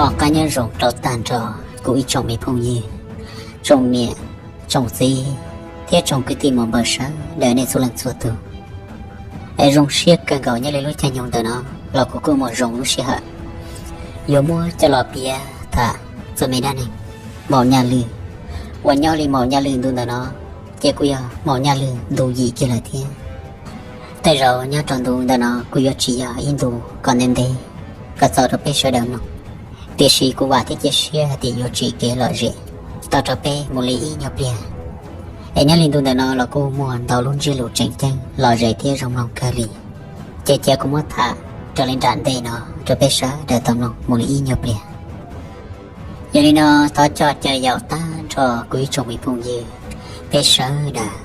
Tom qab nyob zoo rau tag nrho kuv ib tsoom me phooj ywg, tsoom niam, tsoom txiv thiab tsoom kwv tij muam npawg sawv daws nej txhua leej txhua tus. Es zoo siab kawg nkaus nyob li lub caij nyoog ntawm no los kuv kuj muaj zoo lub sij hawm yuav muab coj los piav tham txog me dab neeg Maum Nyaj Lwj. Uas nyob li Maum Nyaj Lwj ntu ntawm no ces kuj yog Maum Nyaj Lwj ntu yim kiag lawm thiab. Tej zaum nyob rau ntu ntawm no kuj yuav tsis yog ib ntu kom ntev ntev kom txaus rau peb sawv daws mloog, tiam sis kuv vam thiab cia siab hais tias yuav tsim kev lom zem tau rau peb mus li ib nyuag pliag. Es nyob li ntu ntawm no los kuj muaj ntau lub ntsiab lus tseem ceeb lom zem thiab zoo mloog kawg li. Ces cia kuv muab tham raws li nram ntej no rau peb sawv daws tau mloog mus li ib nyuag pliag. Yog li no, thov coj caw yaum tag nrho kuv ib tsoom me phooj ywg, peb sawv daws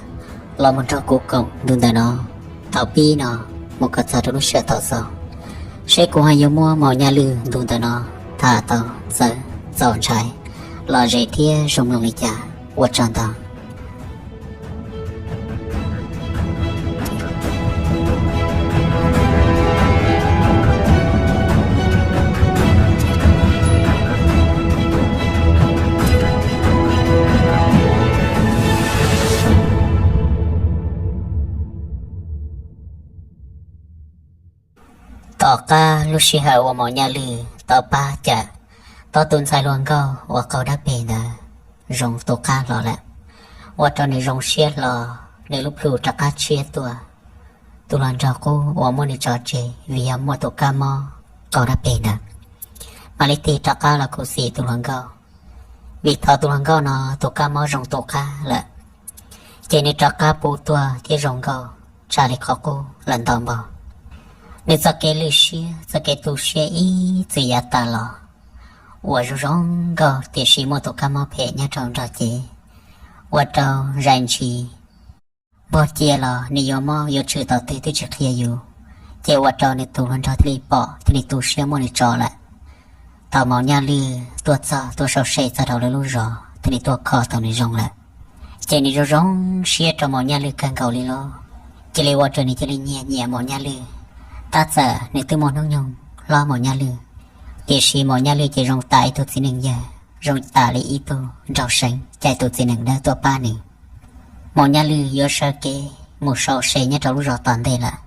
los mus nrog kuv koom ntu ntawm no thaum pib no mus kom txog rau lub sij hawm thaum xaus, seb kuv ho yuav muab Maum Nyaj Lwj ntu ntawm no tham tau txawv txaus ntshai, lom zem thiab zoo mloog li cas. Ua tsaug ntau. Tom qab lub sij hawm uas Maum Nyaj Lwj tau pab cawm tau tus ntxhais hluas nkauj uas qaug dab peg ntawd zoo tu qab hlo lawm, ua rau nws zoo siab hlo, nws lub plhu rov qab tshiab tuaj. Tus hluas nraug qub uas muab nws tso tseg vim yog muaj tus kab mob qaug dab peg ntawd, mam li tig rov qab los khuv xim tus hluas nkauj, vim thaum tus hluas nkauj no tus kab mob zoo tu qab lawm, ces nws rov qab puv tuag thiab zoo nkauj tshaj li qhov qub lawm ntau npaug. Nws txoj kev lwj siab, txoj kev tu siab ib txwm yav tas los uas zoo zoo nkauj, tiam sis muaj tus kab mob phem nyob rau nrog cev, ua rau zais ntshis npog cia los nws yuav mob yuav tshwm thaum twg twb tsis qhia yus, ces ua rau nws tus hluas nraug thiaj li pom thiaj li tu siab muab nws tso lawm. Thaum Maum Nyaj Lwj tuaj txog tuaj sau se txog rau lawv lub zos thiaj li tuaj kho tau nws zoo lawm. Ces nws zoo zoo siab rau Maum Nyaj Lwj kawg nkaus li lauj, cia li ua rau nws cia li nyiam nyiam Maum Nyaj Lwj. Tab txawm nws twb muaj hnub nyoog hlob Maum Nyaj Lwj, tiam sis Maum Nyaj Lwj ces zoo tas ib tug txiv neej yawg, zoo tas li ib tug nraug seev caij tus txiv nees dawb tuaj pab nws. Maum Nyaj Lwj yuav sawv kev mus sau se nyob rau lub zos tom ntej lawm.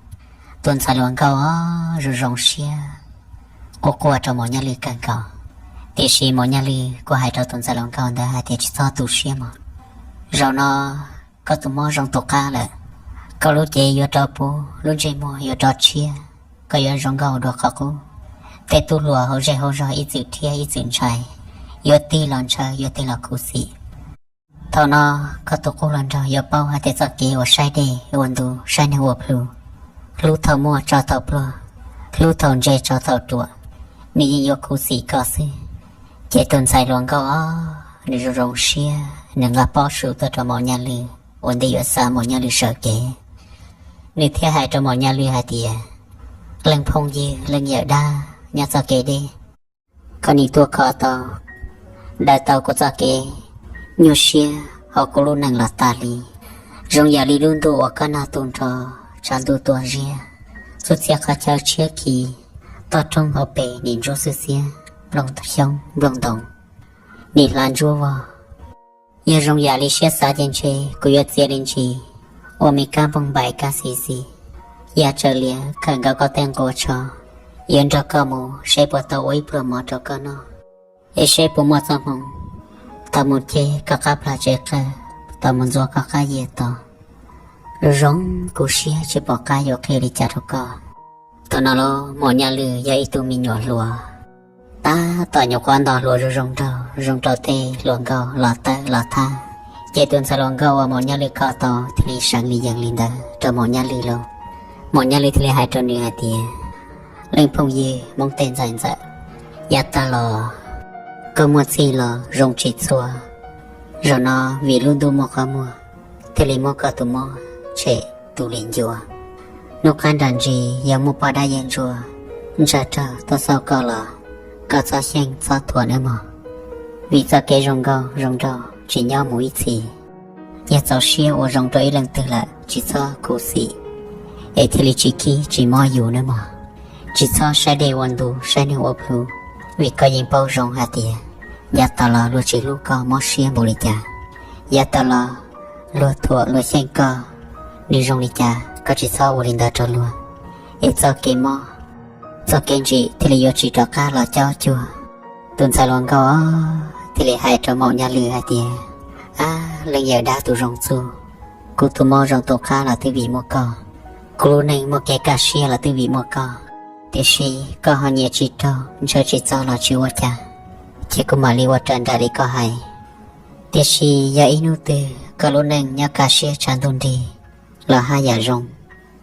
Tus ntxhais hluas nkauj os zoo zoo siab, quaj quaj rau Maum Nyaj Lwj kawg nkaus, tiam sis Maum Nyaj Lwj kuj hais rau tus ntxhais hluas nkauj ntawd hais tias tsis txhob tu siab mog. Zaum no koj tus mob zoo tu qab lawm, koj lub cev yuav rov puv, lub ntsej muag yuav rov tshiab, koj yuav zoo nkauj dua qhov qub. Tej tub hluas hauv zej hauv zog ib txwm rhiab ib txwm ntshai, yuav tig los ntshaw yuav tig los khuv xim. Thaum no koj tus qub hluas nraug yuav paub hais tias txoj kev uas saib dej ua ntu, saib neeg ua plhu, hlub thaum muaj tso thaum pluag, hlub thaum ntse tso thaum ruam, nws yeej yuav khuv xim koj xwb. Ces tus ntxhais hluas nkauj os nws zoo zoo siab, nws nqa pob su tuaj rau Maum Nyaj Lwj ua ntej yuav xa Maum Nyaj Lwj sawv kev. Nws thiaj hais rau Maum Nyaj Lwj hais tias, leej phooj ywg leej yawm dab nyob txoj kev deb, koj nim tuaj kho tau, daws tau kuv txoj kev nyuaj siab hauv kuv lub neej los tas li. Zoo yam li lub ntuj uas koj nag tu nrho, tshav ntuj tuaj ziab, txhua txhia qhov chaw tshiab khi, toj roob hauv pes nim ntsuab xwb xiab, nplooj xyoob nplooj ntoos nim hlav ntsuab vog. Yog zoo yam li siab xav ces ntshe kuv yuav txiav li ntsis ua me kab nplooj npaim kab xis xis, ya tsawv lias khawm nkaus koj tej nqua tsho, yuav nrog koj mus seb puas tau ua ib pluag mov rau koj noj, es seb puas muaj txoj hmoo tau mus ceg koj qab plag tsev qawj, tau mus ntxuav koj qab yias to. Zoo zoo kuv siab tsis pom qab yuav qhia li cas rau koj. Thaum no los Maum Nyaj Lwj yog ib tug me nyuam hluas, tab tom nyuam qhuav nto hluas zoo zoo nraug, zoo rau tej hluas nkauj los tawb los thab. Ces tus ntxhais hluas nkauj uas Maum Nyaj Lwj kho tau thiaj li seev li yees li ntawd rau Maum Nyaj Lwj lauj. Maum Nyaj Lwj thiaj li hais rau nws hais tias, leej phooj ywg Hmoob tej ntxhais ntxawm, yav tag los koj muaj txij los zoo tsis txhua, zaum no vim lub ntuj muaj qhov muag thiaj li muab koj tus mob tshem tu li ncua. Hnub qab nram ntsis yog muaj poj dab yawg ntsuag ntsawg rog tuaj xauj koj los koj txhob xyeej txhob thuam nawb mog, vim txoj kev zoo nkauj zoo nraug tsis nyob mus ib txhis. Yog txaus siab ua zoo rau ib leej twg lawm tsis txhob khuv xim, es thiaj li tsis khib tsis mob yus nawb mog. Tsis txhob saib dej ua ntu saib neeg ua plhu, Vim koj yeej paub zoo hais tias yav tas los luag tsis hlub koj mob siab npaum li cas, yav tas los luag thuam luag xyeej koj, nws zoo li cas koj tsis txhob ua li ntawd rau luag, es txoj kev mob, txoj kev ntsim thiaj li yuav tsis rov qab los cob cuag. Tus ntxhais hluas nkauj thiaj li hais rau maum Nyaj Lwm hais tias, Ab, leej yawm dab tus zoo txuj, kuv tus mob zoo tus qab los twb vim muaj koj, kuv lub neej muaj kev kaj siab los twb vim muaj koj, tiam sis koj ho nyiam tsis raug ntshaw tsis txog los tsis ua cas, ces kuv mam li ua raws nraim li koj hais. Tiam sis yog ib hnub twg koj lub neej nyob kaj siab tshav ntuj nrig los haj yam zoo,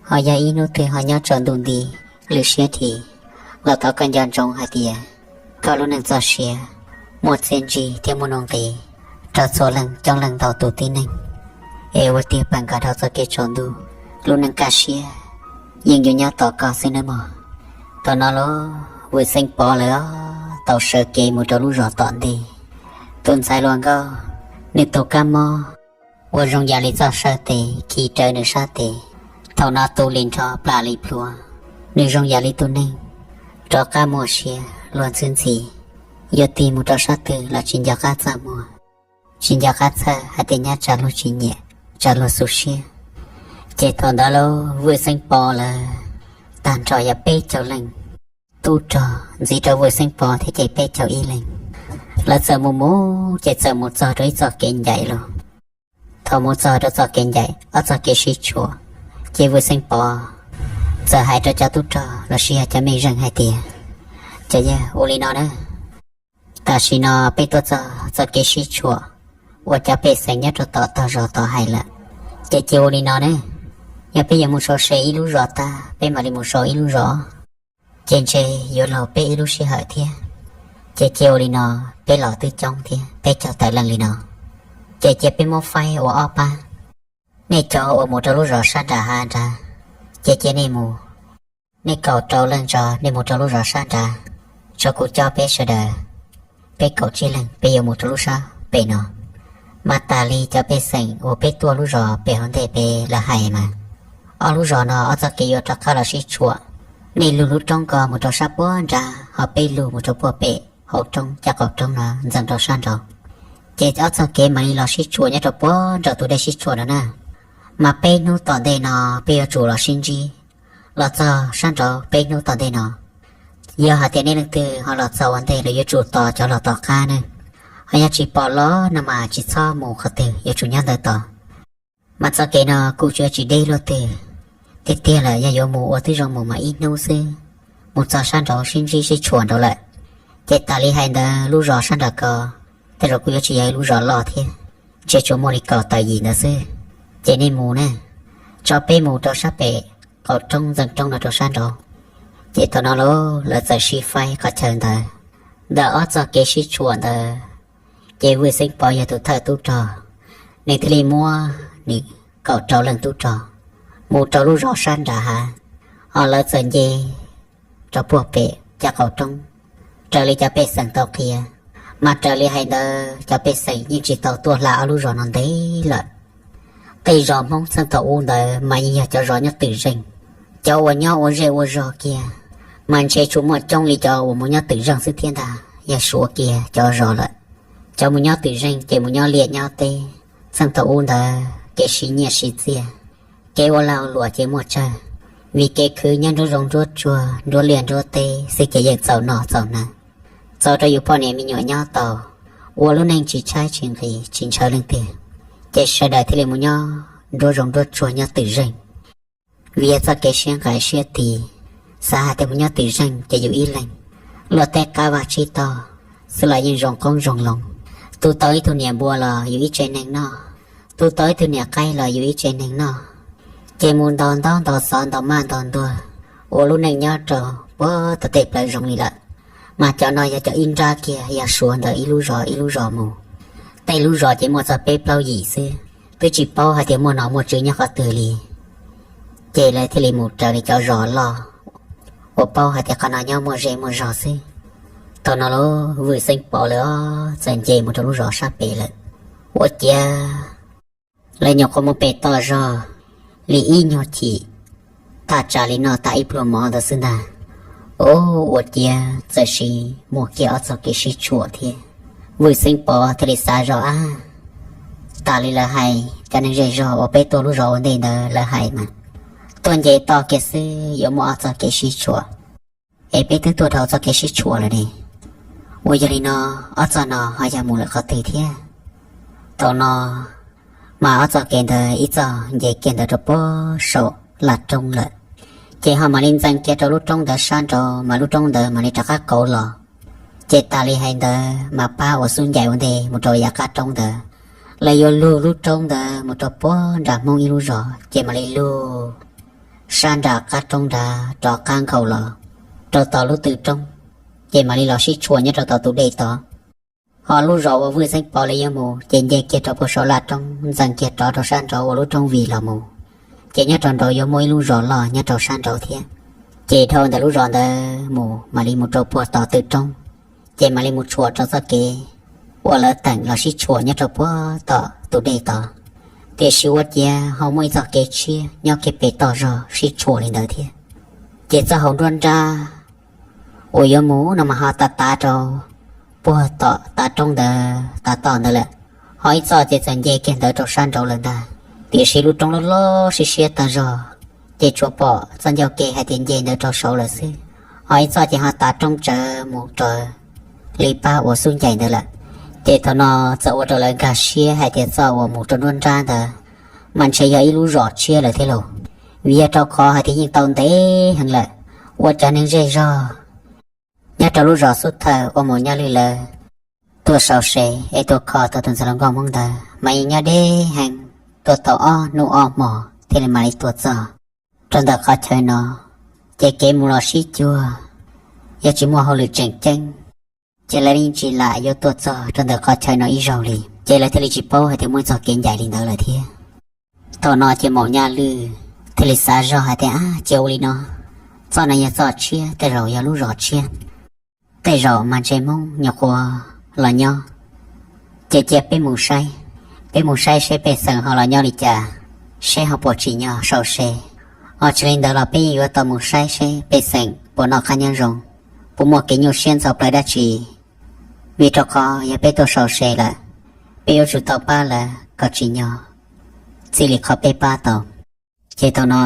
ho yog ib hnub twg ho nyob tsaus ntuj nti lwj siab dhi, los thov koj nco ntsoov hais tias koj lub neej txoj sia muaj txiaj ntsig thiab muaj nuj nqis rau txhua leej coob leej ntau tus tib neeg, es ua tiag pam nkaus dhau txoj kev tsaus ntuj, lub neej kaj siab yeej yuav nyob tos koj xwb nawb mog. Thaum no los Vwm Xeeb Pov lawm tau sawv kev mus rau lub zos tom ntej. Tus ntxhais hluas nkauj, nws tus kab mob uas zoo yam li txoj saw tes khi rawv nws sab tes, thaum no tu li nrho plam li plhuav. Nws zoo yam li tus neeg rov qab muaj sia luag ntxhi ntxhi, yuav tig mus rau sab twg los tsis nco qab txaj muag, tsis nco qab txhawj hais tias nyab tsam luag tsis nyiam, tsam luag xu siab. Ces thaum ntawd los Vwm Xeeb Pov lawm tag nrho yog peb caug leej tub rog ntxiv rau Vwm Xeeb Pov thiab ces peb caug ib leeg. Lawv txawm mus mus ces txawm mus txog rau ib txoj kev ncaim los. Thaum mus txog rau txoj kev ncaim ob txoj kev sib tshuam, ces Vwm Xeeb Pov txawm hais rau cov tub rog los sis yog cov mej zeej hais tias, Cov yawg, ua li no na, tam sim no peb tuaj txog txoj kev sib tshuam uas cov pej xeem nyob rau tom tog zos tod hais lawm, ces cia ua li no ne, yog peb yuav mus so se ib lub zos tag peb mam li mus so ib lub zos, ces ntshe yuav laug peb ib lub sij hawm thiab. Ces cia ua li no, peb los twb coob thiab, peb caug tawm leej li no, ces cia peb muab faib ua ob pab. Nej cov uas mus rau lub zos sab nram hav nrad, ces cia nej mus, nej kaum rau leej tso nej mus rau lub zos sab nrad, tso kuv coj peb sawv daws, peb kaum tsib leeg peb yuav mus rau lub sab pem no. Mas tas li cov pej xeem uas peb tuaj lub zos pem hauv ntej pem lawv hais mas, ob lub zos no ob txoj kev yuav rov qab los sib tshuam. Nej lug lub roob ko mus rau sab puag nrad, ho peb lug mus rau puag pem hauv roob, caj qaum roob no ntxeev rau sab nraud, ces ob txoj kev mam li los sib tshuam nyob rau puag nram tus dej sib tshuam no na. Mas peb hnub tom ntej no peb yuav tsum los sib ntsib, los txog sab nraud peb hnub tom ntej no. Yog hais tias nej leej twg ho los txog ua ntej los yuav tsum tos cov los tom qab ne. Ho yog tsis pom los no mas tsis txhob mus qhov twg, yuav tsum nyob ntawd tos. Mas txoj kev no kuj tsis deb luaj twg, tiag tiag lawm yog yuav mus ua twb zoo mus mas ib hnub xwb, mus txog sab nraud sib ntsib sib tshuam nraud lawm. Ces tas li hais ntawd lub zos sab nraud ko, tej zaum kuj yuav tsis yog ib lub zos loj thiab, ntshe tsuas muaj li kaum tawm yim ntawd xwb. Ces nej mus ne, tso peb mus rau sab pem qaum roob ntxeev roob no rau sab nraud. Ces thaum no los lawv txawm sib faib qhov chaw ntawd, ntawm ob txoj kev sib tshuam ntawd, ces Vwj Xeeb Pov yog tus thawj tub rog, nws thiaj li muab nws kaum rau leej tub rog mus rau lub zos sab nram hav, ho lawv txawm nce rau puag pem caj qaum roob, raws li cov pej xeem tau qhia. Mas raws li hais ntawd cov pej xeem yeej tsis tau tuaj hla ob lub zos no ntev lawm. Tej zos Hmoob txheej thaum ub ntawd mas yeej yog cov zos nyob twm zeej, cov uas nyob ua zej ua zog kiag, mas ntshe tsuas muaj coob li cov uas mus nyob twm zeej xwb thiab ntag, yog suav kiag cov zos lawm. Cov mus nyob twm zeej ces mus nyob liaj nyob teb, txheej thaum ub ntawd kev siv nyiaj siv txiaj, kev ua lag luam ces muaj tsawg, vim kev khwv nyob nruab zoov nruab tsuag nruab liaj nruab teb xwb ces yeej txaus noj txaus hnav, txaus rau yus poj niam me nyuam nyob tau, ua lub neej tsis tshaib tsis nqhis tsis ntshaw leej twg. Ces sawv daws thiaj li mus nyob nruab zoov nruab tsuag nyob twm zeej. Vim yog txoj kev siab nqaim siab tis, xav hais tias mus nyob twm zeej ces yus ib leeg, luaj tej qab vaj tsib taug xwb los yeej zoo qoob zoo loo. Tu tau ib tug niam npua los yus ib tse neeg noj, tu tau ib tug niam qaib los yus ib tse neeg noj. Ces mus ntaus ntaub ntaus xov ntaus maj ntaus ntuag, ua lub neej nyob rau puag tom tej plawv zoov li lawm. Mas cov no yog cov ib nrab kiag yog suav ntawm ib lub zos ib lub zos mus. Tej lub zos ces muaj txog peb plaub yim xwb, twb tsis paub hais tias muaj nom muaj tswv nyob qhov twg li. Ces lawv thiaj li mus raws li cov zos loj uas paub hais tias qhov no nyob muaj zej muaj zog xwb. Thaum no los Vwj Xeeb Pov lawv txawm nce mus rau lub zos sab pem lawm. Ua ciav lawv nyuam qhuav mus pem tom zos li ib nyuag chim, thaj tsam li noj tas ib pluag mov ntawd xwb ntag, Ub, ua ciav txawm sis muaj kiag ob txoj kev sib tshuam thiab. Vwj Xeeb Pov thiaj li xav zog, ab, tas li lawv hais, cov neeg zej zog uas peb tuaj lub zos ua ntej ntawd lawv hais mas, tuaj nce toj kiag xwb yuav muaj ob txoj kev sib tshuam, es peb twb tuaj dhau txoj kev sib tshuam lawm ne. Uas yog li no, ob txoj no ho yog mus lawm qhov twg thiab? Thaum no mas ob txoj kev ntawd ib txoj nce kiag ntawd rau puag saum laj roob lawm, ces ho mam li ntxeev kiag rau lub roob ntawd sab nraud, mas lub roob ntawd mam li rov qab qauv los. Ces tas li hais ntawd mas pab uas xub ncaim ua ntej mus rau yav qab roob ntawd, lawv yuav lug lub roob ntawd mus rau puag nram Hmoob ib lub zos, ces mam li lug sab nram qab roob nrad rov qab nkhaus los rau tom lub tw roob, ces mam li los sib tshuam nyob rau tom tus dej tod. Ho lub zos uas Vwj Xeeb Pov lawv yuav mus ces nce kiag rau puag saum laj roob ntxeev kiag rov rau sab nraud uas lub roob vim los mus, ces nyob rau nraud yuav muaj ib lub zos loj nyob rau sab nraud thiab. Ces dhau ntawm lub zos ntawd mus mam li mus rau puag tom tw roob, ces mam li mus tshuam rau txoj kev uas lawv teem los sib tshuam nyob rau puag tom tus dej tod. Tiam sis ua ciav ho muaj ib txoj kev tshiab nyob kiag pem toj zog sib tshuam li ntawd thiab. Ces txoj hauv nruab nrab uas yuav mus no mas ho tav tav rau puag tom tav roob ntawd tav toj ntawd lawm. Ho ib txoj ces txawm nce kiag ntawd rau sab nraud lawm ntag, tiam sis lub roob loj loj siab siab tag zog, ces tsuas pom txoj ncauj ke hais tias nce ntawd rau saud lawm xwb. Ho ib txoj ces ho tav roob tsawv mus rau li pab uas xub ncaim ntawd lawm. Ces thaum no txawm ua rau lawv nkag siab hais tias txoj uas mus rau nruab nrab ntawd mas ntshe yog ib lub zos tshiab lawm thiab lauj, vim yog rau qhov hais tias yeej tau ntev heev lawm uas cov neeg zej zog nyob rau lub zos xub thawj uas Maum Nyaj Lwj lawv tuaj sau se es tuaj kho tau tus ntxhais hluas nkauj Hmoob ntawd mas yeej nyob deb heev, tuaj tau ob hnub ob hmos thiaj li mam li tuaj txog rau ntawm qhov chaw no. Ces kev mus los sib cuag yog tsis muaj hauj lwm tseem ceeb, ces lawv yeej tsis lam yuav tuaj txog rau ntawm qhov chaw no ib zaug li. Ces lawv thiaj li tsis paub hais tias muaj ib txoj kev ncaim li ntawd lawm thiab. Thaum no ces Maum Nyaj Lwj thiaj li xav zog hais tias, ab, cia ua li no, txoj no yog txoj tshiab, tej zaum yog lub zos tshiab, tej zaum mas ntshe Hmoob nyuam qhuav los nyob. Ces cia peb mus saib, peb mus saib seb pej xeem ho los nyob li cas, seb ho puas tsim nyog sau se. Ho tsis li ntawd los peb yeej yuav tau mus saib seb pej xeem puas noj qab nyob zoo, puas muaj kev nyuaj siab ntxhov plawv dab tsi. Vim rau qhov yog peb tuaj sau se lawm, peb yuav tsum tau pab lawv kom tsim nyog txij li qhov peb pab tau. Ces thaum no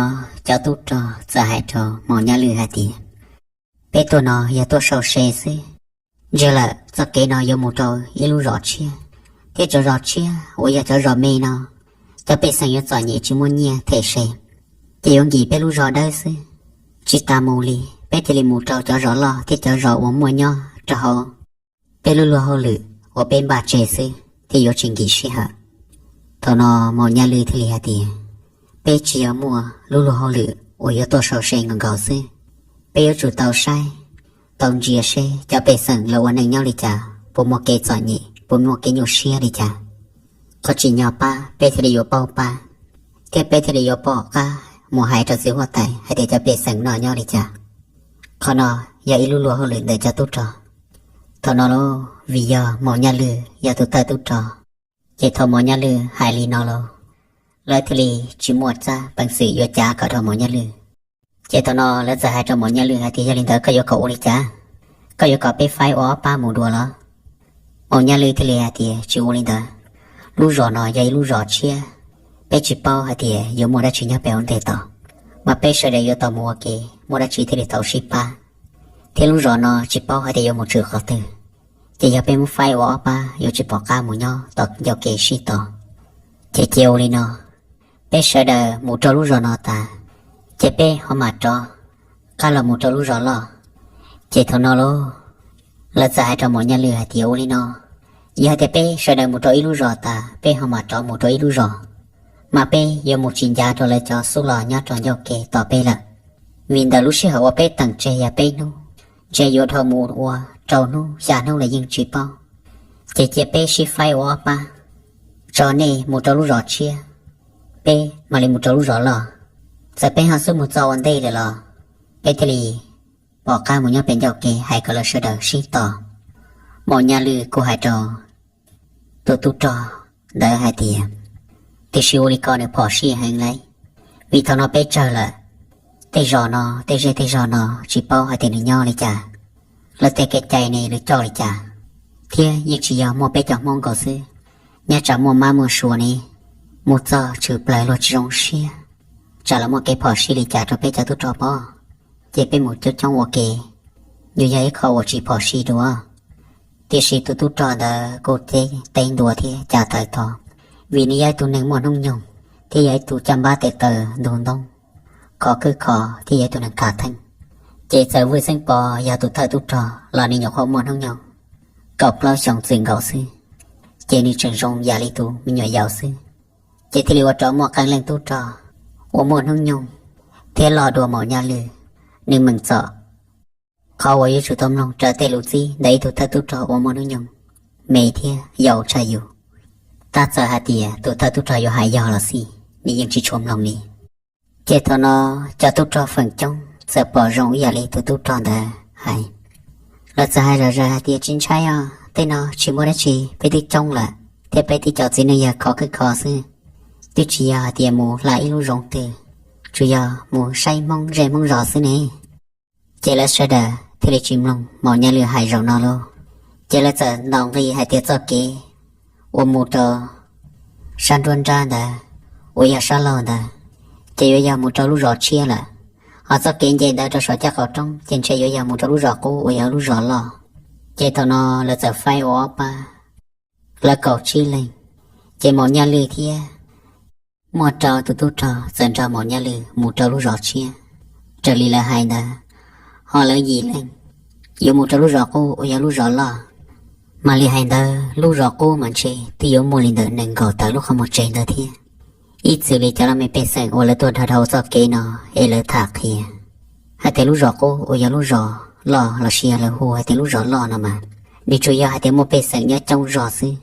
cov tub rog txawm hais rau Maum Nyaj Lwj hais tias, peb tuaj no yog tuaj sau se xwb, ntsia lawm txoj kev no yuav mus rau ib lub zos tshiab, thiab cov zos tshiab uas yog cov zos me no, cov pej xeem yuav txom nyem tsis muaj nyiaj them se, ces yuav nkim peb lub zos dawb xwb. Tsis tas mus li, peb thiaj li mus rau cov zos loj thiab cov zos uas muaj nyob rau hauv peb lub luag hauj lwm uas peb npaj tseg xwb, thiaj yuav tsis nkim sij hawm. Thaum no Maum Nyaj Lwj thiaj li hais tias, peb tsis yog muaj lub luag hauj lwm uas yuav tuaj sau se nkaus nkaus xwb, peb yuav tsum tau saib, tau ntsia seb cov pej xeem lawv ua neej nyob li cas, puas muaj kev txom nyem, puas muaj kev nyuaj siab li cas. Qhov tsim nyog pab peb thiaj li yuav paub pab, thiab peb thiaj li yuav pom qab mus hais rau txiv huab tais hais tias cov pej xeem no nyob li cas. Qhov no yog ib lub luag hauj lwm ntawm cov tub rog. Thaum no lauj, vim yog Maum Nyaj Lwj yog tus thawj tub rog, ces thaum Maum Nyaj Lwj hais li no lauj, lawv thiaj li tsis muaj tsab peev xwm yuav cav kom dhau Maum Nyaj Lwj. Ces thaum no lawv txawm hais rau Maum Nyaj Lwj hais tias, yog li ntawd koj yuav kom ua li cas? Koj yuav kom peb faib ua ob pab mus dua los? Maum Nyaj Lwj thiaj li hais tias, tsis ua li ntawd, lub zos no yog ib lub zos tshiab, peb tsis paub hais tias yuav muaj dab tsi nyob pem hauv ntej tod, mas peb sawv daws yuav tau mus ua ke, muaj dab tsi thiaj li tau sib pab, thiab lub zos no tsis paub hais tias yuav mus tshwm qhov twg. Ces yog peb muab faib ua ob pab yuav tsis pom qab mus nyob tom ncauj ke sib tos. Ces cia ua li no, peb sawv daws mus rau lub zos no tas, ces peb ho mam rov qab los mus rau lub zos loj. Ces thaum no lauj, lawv txawm hais rau Maum Nyaj Lwj hais tias, ua li no, yog hais tias peb sawv daws mus rau ib lub zos tas peb ho mam rov mus rau ib lub zos, mas peb yuav mus tsis ncav rau lawv cov xub los nyob rau ncauj ke tos peb lawm. Vim ntawm lub sij hawm uas peb teem tseg yog peb hnub, ntshe yuav dhau mus ua rau hnub xya hnub los yeej tsis paub. Ces cia peb sib faib ua ob pab, tso nej mus rau lub zos tshiab, peb mam li mus rau lub zos loj. Txawm peb ho xub mus txog ua ntej lawm los peb thiaj li pom qab mus nyob pem ncauj ke hais kom lawv sawv daws sib tos. Maum Nyaj Lwj kuj hais rau tus tub rog ntawd hais tias, tiam sis ua li ko nws phom sij heev lauj, vim thaum no peb tsawg lawm, Tej zos no, tej zej tej zos no tsis paub hais tias nws nyob li cas, lawv tej kev cai ne nws coj li cas, thiab yeej tsis yog muaj peb cov Hmoob nkaus xwb. Nyob tsam muaj mab muaj suav ne, mus txog tshwm plaws luag tsis zoo siab, tsam los muaj kev phom sij li cas rau peb cov tub rog pom, ces peb mus coob coob ua ke, yuav yog ib qho uas tsis phom sij dua. Tiam sis tus tub rog ntawd kuj teb teb ntua thiab cas tawv tho, vim nws yog ib tug neeg muaj hnub nyoog, thiab yog ib tug caj npab tes taw ntug ntoo, khov khwb khov thiab yog ib tug neeg khav theeb. Ces txawm Vwj Xeeb Pov yog tus thawj tub rog los nws nyuam qhuav muaj hnub nyoog kaum plaub xyoos txwm nkaus xwb, ces nws tseem zoo yam li tus me nyuam yaus xwb. Ces thiaj li ua rau muaj qee leej tub rog uas muaj hnub nyoog thiab loj dua Maum Nyaj Lwj, nws meem txom. Qhov uas yuav tsum tau mloog raws tej lus txib ntawm ib tug thawj tub rog uas muaj hnub nyoog me thiab yau tshaj yus, tab txawm hais tias tus thawj tub rog yuav hais yog los xij, nws yeej tsis tshua mloog li. Ces thaum no cov tub rog feem coob txawm pom zoo ib yam li tus tub rog ntawd hais. Lawv txawm hais zom zaws hais tias, tsis ntshai os, tej no tsis muaj dab tsi, peb twb coob lawm thiab peb twb cov txiv neej yawg khov khwb khov xwb, twb tsis yog hais tias mus hla ib lub zoov twg, tsuas yog mus saib Hmoob zej Hmoob zos xwb ne. Ces lawv sawv daws thiaj li tsis mloog Maum Nyaj Lwj hais zaum no lauj. Ces lawv txawm ntaus nqi hais tias txoj kev uas mus rau sab nruab nrab ntawd uas yog sab laug ntawd, ces yuav yog mus rau lub zos tshiab lawm. Ho txoj kev nce ntawd rau saum caj qaum roob ces ntshe yuav yog mus rau lub zos qub uas yog lub zos loj. Ces thaum no lawv txawm faib ua ob pab, lawv kaum tsib leeg. Ces Maum Nyaj Lwj thiab muaj rau tus tub rog txawm nrog Maum Nyaj Lwj mus rau lub zos tshiab raws li lawv hais ntawd. Ho lawv yim leeg yuav mus rau lub zos qub uas yog lub zos loj. Mas li hais ntawd lub zos qub mas ntshe twb yuav muaj li ntawm nees nkaum tawm lub qhov muag tsev ntawd thiab. Ib txwm li cov laj mej pej xeem uas lawv tuaj dhau dhau txoj kev no es lawv tham qhia hais tias lub zos qub uas yog lub zos loj los sis yog lawv hu hais tias lub zos loj no mas, nws tsuas yog hais tias muaj pej xeem nyob coob zog xwb,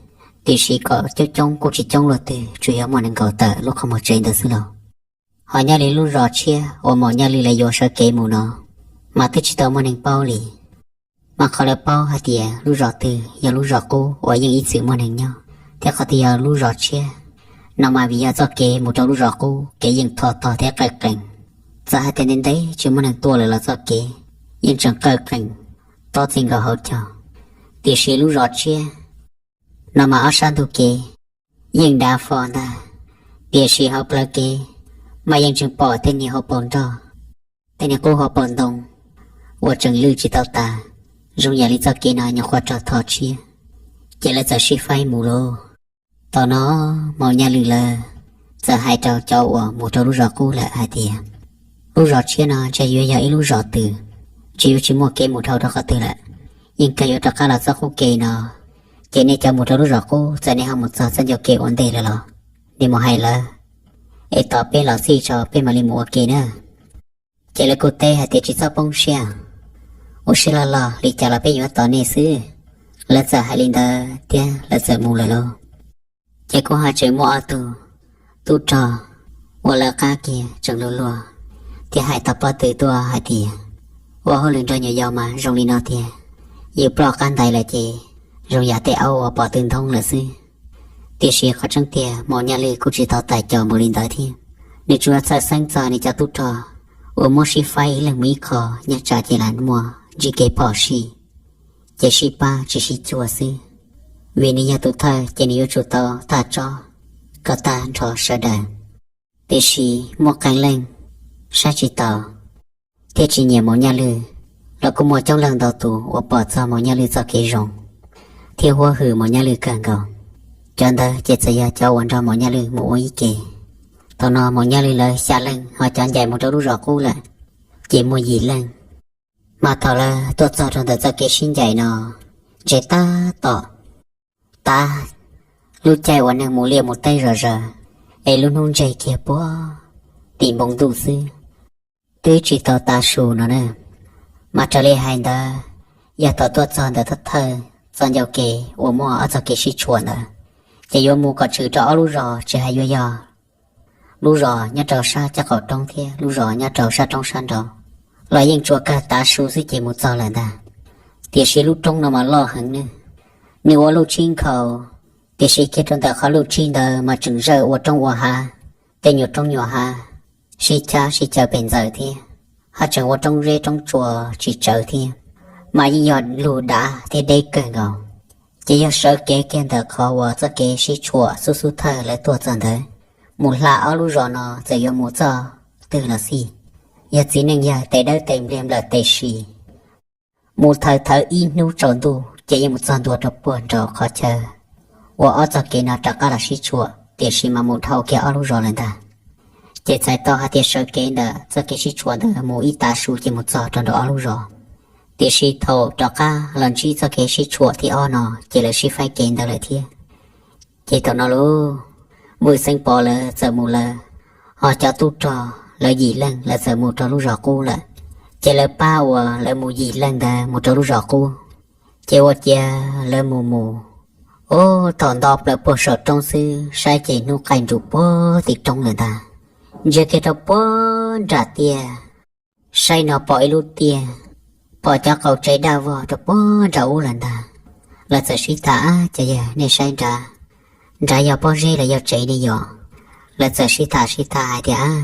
tiam sis kom coob coob kuj tsis coob luaj twg, tsuas yog muaj nees nkaum tawm lub qhov muag tsev ntawd xwb lauj. Ho nyob li lub zos tshiab uas Maum Nyaj Lwj lawv yuav sawv kev mus no mas twb tsis tau muaj neeg paub li. Mas qhov lawv paub hais tias lub zos twg yog lub zos qub uas yeej ib txwm muaj neeg nyob, thiab qhov twg yog lub zos tshiab no mas vim yog txoj kev mus rau lub zos qub kev yeej thov tog thiab qawj qees. Txawm hais tias ntev ntev tsis muaj neeg tuaj lawm los txoj kev yeej tseem qawj qees tob txij nkaus hauv caug. Tiam sis lub zos tshiab no mas ob sab ntug kev yeej dav fo ntag, tiam sis hauv plawv kev mas yeej tseem pom tej niag hauv paus nroj, tej niag qub hauv paus ntoo uas tseem lwj tsis tau tas, zoo yam li txoj kev no nyuam qhuav raug tho tshiab. Ces lawv txawm sib faib mus lauj. Thaum no Maum Nyaj Lwj lawv txawm hais rau cov uas mus rau lub zos qub lawm hais tias, lub zos tshiab no ntshe yuav yog ib lub zos twg, tsis yuav tsis muaj kev mus dhau rau qhov twg lawm. Yeej kawg yuav rov qab los txoj qub kev no. Ces nej cov mus rau lub zos qub txawm nej ho mus txog txoj ncauj kev ua ntej lawm los, nej mus hais lawv es tos peb los txij tso peb mam li mus ua ke na. Ces lawv kuj teb hais tias tsis txhob poob siab, ua siab loj loj li cas los peb yuav tos nej xwb. Lawv txawm hais li ntawd thiab lawv txawm mus lawm lauj. Ces kuj ho tseem muaj ob tug tub rog uas lawv qab kiag tseem luag luag thiab hais tau pob tw tuaj hais tias, ua hauj lwm nrog nyuam yaus mas zoo li no tiag, yus ploj qab ntais lawm ces zoo yam tej aub uas pom tw ntoob lawm xwb. Tiam sis qhov tseeb tiag Maum Nyaj Lwj kuj tsis tau tais cos npaum li ntawd thiab. Nws tsuas txhawj xeeb txog nws cov tub rog uas muab sib faib ib leeg mus ib qho nyob tsam ces lam muaj ntsib kev phom sij, ces sib pab tsis sib cuag xwb. Vim nws yog tus thawj ces nws yuav tsum tau thaj tsob kom tag nrho sawv daws. Tiam sis muaj qee leej saib tsis taus thiab tsis nyiam Maum Nyaj Lwj los kuj muaj coob leej ntau tus uas pom txog Maum Nyaj Lwj txoj kev zoo thiab huab hwm Maum Nyaj Lwj kawg nkaus. Cov ntawd ces txawm yog cov uas nrog Maum Nyaj Lwj mus ua ib ke. Thaum no Maum Nyaj Lwj lawv xya leej ho cov ncaim mus rau lub zos qub lawm, ces muaj yim leej. Mas thaum lawv tuaj txog rau ntawm txoj kev sib ncaim no, ntshe tab tom tav lub caij uas neeg mus liaj mus teb zom zaws, es lub hnub ntseg kiag puag tim npoo ntuj xwb, twb tsis tau tav su no na. Mas raws li hais ntawd, yog thaum tuaj txog ntawm thawj thawj txoj ncauj kev uas muaj ob txoj kev sib tshuam ntawd, ces yuav mus kom tshwm rau ob lub zos, tsis hais yuav yog lub zos nyob rau sab caj qaum roob thiab lub zos nyob rau sab roob sab nraud, los yeej tsuas kawg tav su xwb ces mus txog lawm ntag. Tiam sis lub roob no mas loj heev ne, nws ua luj tshib nkhaus, tiam sis kiag rau ntawm qhov luj tshib ntawd mas tseem zawj ua roob ua hav, tej nyuam roob nyuam hav sib cab sib caw pes ntxaws thiab. ho tseem ua roob zeb roob tsua tsis tsawv thiab, mas yeej yog lug dav thiab deb kawg nkaus. Ces yog sawv kev kiag ntawm qhov uas txoj kev sib tshuam xub xub thawj lawv tuaj txog ntawd, mus hla ob lub zos no txawm yuav mus txog twg los xij, yog txiv neej yawg tes dawb tes npliag nplawm tes si, mus thawm thawm ib hnub tsaus ntuj ces yeej mus txog ntua rau puag nraum qhov chaw uas ob txoj kev no rov qab los sib tshuam, tiam sis mas mus dhau kiag ob lub zos lawm ntag. Ces txhais tau hais tias sawv kev ntawm txoj kev sib tshuam ntawd mus ib tav su ces mus txog rau nraum ob lub zos. Tiam sis thaum rov qab los ntsib txoj kev sib tshuam thib ob no, ces lawv sib faib kev ntawd lawm thiab. Ces thaum no lauj, Vwj Xeeb Pov lawv txawm mus lawm, ho cov tub rog lawv yim leej lawv txawm mus rau lub zos qub lawm. Ces lawv pab uas lawv mus yim leej ntawd mus rau lub zos qub, ces ua ciav lawv mus mus, ub, thaum nto plaws puag saum roob xwb saib ces hnub qaij nrus puag tim roob lawm ntag. Ntsia kiag rau puag nram tiaj, saib no pom ib lub tiaj, pom cov qaum tsev daj vog rau puag nram ub lawm ntag. Lawv txawm sib tham, Ab, cov yawg, nej saib nrad, nrad yog pob zeb los yog tsev ne yom? Lawv txawm sib tham sib tham hais tias, Ab,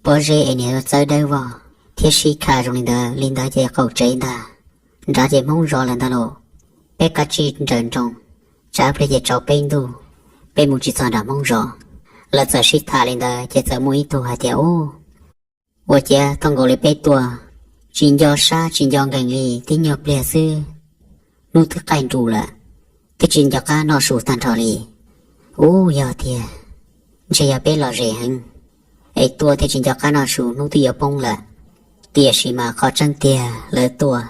pob zeb es niag txawb dawb vog thiab sib kha zoo li ntawd, li ntawd ces qaum tsev ntag. Nrad ces Hmoob zov lawm ntag lauj. Peb kav tsij nrawm nroos, tsam pliag ces tsaus peb ntuj, peb mus tsis txog nram Hmoob zov. Lawv txawm sib tham li ntawd ces txawm muaj ib tug hais tias, Ub, ua ciav thoob nkaus li peb tuaj, tsis nco sab tsis nco nkees li, tib nyuag pliag xwb hnub twb qaij nrus lawm, twb tsis nco qab noj su tag nrho li. Ub, yog tiag, ntshe yog peb los ze heev es tuaj thiaj tsis nco qab noj su, hnub twb yuav poob lawm. Tiam sis mas qhov tseeb tiag lawv tuaj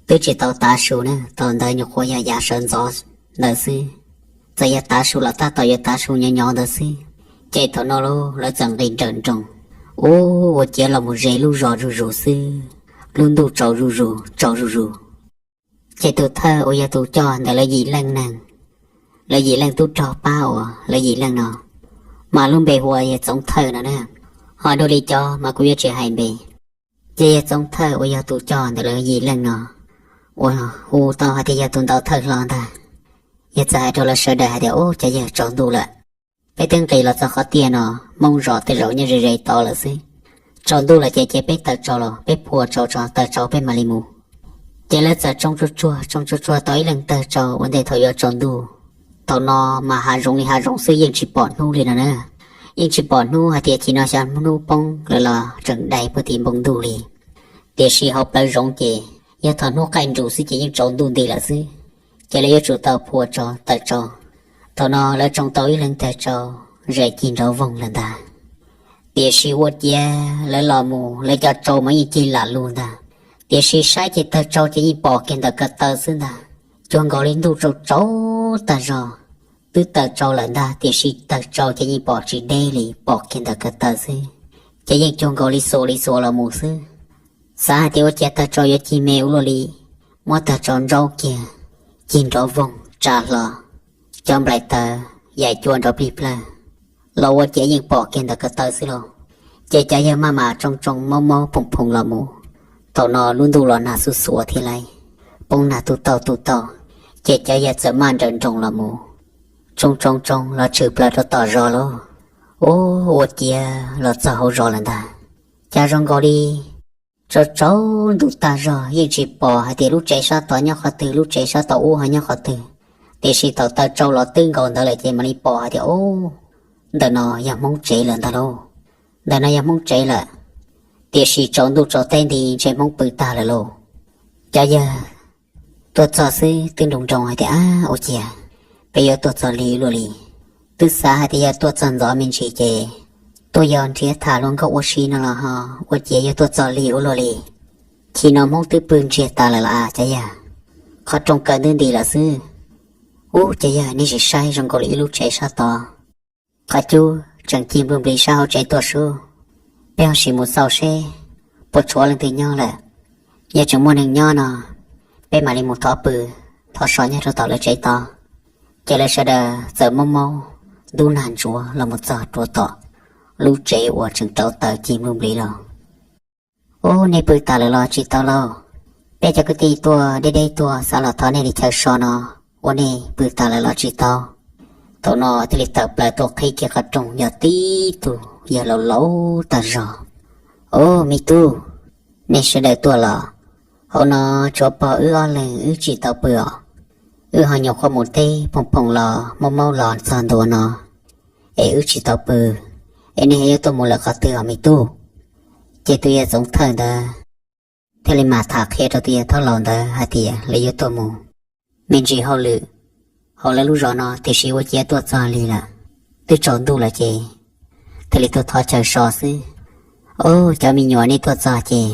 twb tsis tau tav su na, thaum ntawd nyuam qhuav yog yav sawv ntxov ntawd xwb. Txawm yog tav su los tab tom yuav tav su nyob nyob ntawd xwb. Ces thaum no lauj, lawv txawm nqis nrawm nroos, ub, ua ciav los mus ze lub zos zuj zus xwb, lub ntuj tsaus zuj zus tsaus zuj zus. Ces tus thawj uas yog tus coj ntawm lawv yim leej neeg, lawv yim leej tub rog pab uas lawv yim leej no, mas lub npe hu ua yawg Txoov Thawj no na. Ho dua li cov mas kuv yuav tsis hais npe. Ces yawg Txoov Thawj uas yog tus coj ntawm lawv yim leej no, uas hu tau hais tias yog tus ntaus thawj hlo ntag, yawg txawm hais rau lawv sawv daws hais tias, Ub, cov yawg, tsaus ntuj lawm, peb twb nqis los txog qhov tiaj no, Hmoob zos tej zaum nyob ze ze tod lawm xwb. Tsaus ntuj lawm ces cia peb tawm tsau los, peb phua tsau tso, tawm tsau peb mam li mus. Ces lawv txawm tsoo tsuag tsuag, tsoo tsuag tsuag tau ib leeg tawg tsau ua ntej thaum yuav tsaus ntuj. Thaum no mas hav zoov li hav zoov xwb, yeej tsis pom hnub li no na. Yeej tsis pom hnub hais tias chim no xyov hnub poob lawm los tseem dai puag tim npoo ntuj li. Tiam sis hauv plawv zoov ces yog thaum hnub qaij nrus xwb ces yeej tsaus ntuj nti lawm xwb. Ces lawv yuav tsum tau phua tsau tawm tsau. Thaum no lawv tsoo tau ib leeg tawg tsau, zais cig nrov voog lawm ntag. Tiam sis ua ciav lawv los mus lawv cov tsau mas yeej cig lam lug ntag. Tiam sis saib ces tawg tsau ces yeej pom kiag ntawm ko taw xwb ntag. Cuag nkaus li ntuj tsaus tsaus tag zog, twb tawg tsau lawm ntag tiam sis tawg tsau ces yeej pom tsis deb li, pom kiag ntawm ko taw xwb. Ces yeej cuag nkaus li xuas li xuas los mus xwb. Xav hais tias ua ciav tawg tsau yuav cig me ua luaj li, muab tawg tsau ntsaub kiag, cig nrov voog tsa hlo, cov nplaim taws yaim cua nrov plig plawg los ua ciav yeej pom kiag ntawm ko taw xwb lauj. Ces cov yawg maj mam tsoo tsoo maub maub phoom phoom los mus. Thaum no lub ntuj los nag xuj xuav thiab lauj, poob nag tu tauj tu tauj. Ces cov yawg txawm maj nrawm nroos los mus, tsoo tsoo tsoo los tshwm plaws rau tom zos lauj. Ub, ua ciav los txog hauv zos lawm ntag. Cas zoo nkaus li tsaus tsaus ntuj tag zog yeej tsis pom hais tias lub tsev sab tod nyob qhov twg, lub tsev sab tod ub ho nyob qhov twg. Tiam sis thaum tawg tsau los twb nkaus ntawd lawm ces mam li pom hais tias, Ub, ntawm no yog Hmoob tsev lawm ntag lauj. Ntawm no yog Hmoob tsev lawm. Tiam sis tsaus ntuj tsaus teb nti ntshe Hmoob pw tag lawm lauj. Cov yawg tuaj txog xwb twb nroo nroo hais tias, Ab, ua ciav peb yuav tuaj txog lig luaj li. Twb xav hais tias yog tuaj txog ntxov me ntsis ces tuaj yog nrhiav tham luag nkauj ua si no los ho ua ciav yuav tuaj txog lig ua luaj li. Chim no Hmoob twb pw ntsiag tas lawm los as cov yawg. Qhov rooj kaw ntub nti lawm xwb. Ub, cov yawg, nej sim saib, zoo nkaus li ib lub tsev sab tod, qhov cub tseem cig npluj nplis sab hauv tsev tuaj sub. Peb ho sim mus xauj seb puas tshuav leej twg nyob lawm. Yog tseem muaj neeg nyob no, peb mam li mus thov pw, thov so nyob rau tom lawv tsev tod. Ces lawv sawv daws txawm maub maub ntub nag ntsuav los mus txog rau tom lub tsev uas tseem rauv taws cig npluj nplis los. Ub, nej pw tas lawm los tsis tau lauj. Peb cov kwv tij tuaj deb deb tuaj xav los thov nej li chaw so no, ua nej pw tas lawm los tsis tau. Thaum no thiaj li tawm plaws tuaj qhib kiag qhov rooj yog tib tug yawg laus laus tag zog. Ub, me tub, Nej sawv daws tuaj los, hauv no tshuav pog wb ob leeg wb tsis tau pw os. Wb ho nyuam qhuav mus teb phoom phoom los maub maub los txog ntua no, es wb tsis tau pw, es nej yuav tuaj mus lawm qhov twg os me tub? Ces tus yawg Txoov Thawj ntawd thiaj li mam tham qhia rau tus yawg Thaub Laus ntawd hais tias lawv yuav tuaj mus me ntsis hauj lwm hauv lawv lub zos no, tiam sis ua ciav tuaj txog li lawm, twb tsaus ntuj lawm ces thiaj li tuaj thov chaw so xwb. Au, cov me nyuam, nej tuaj txog ces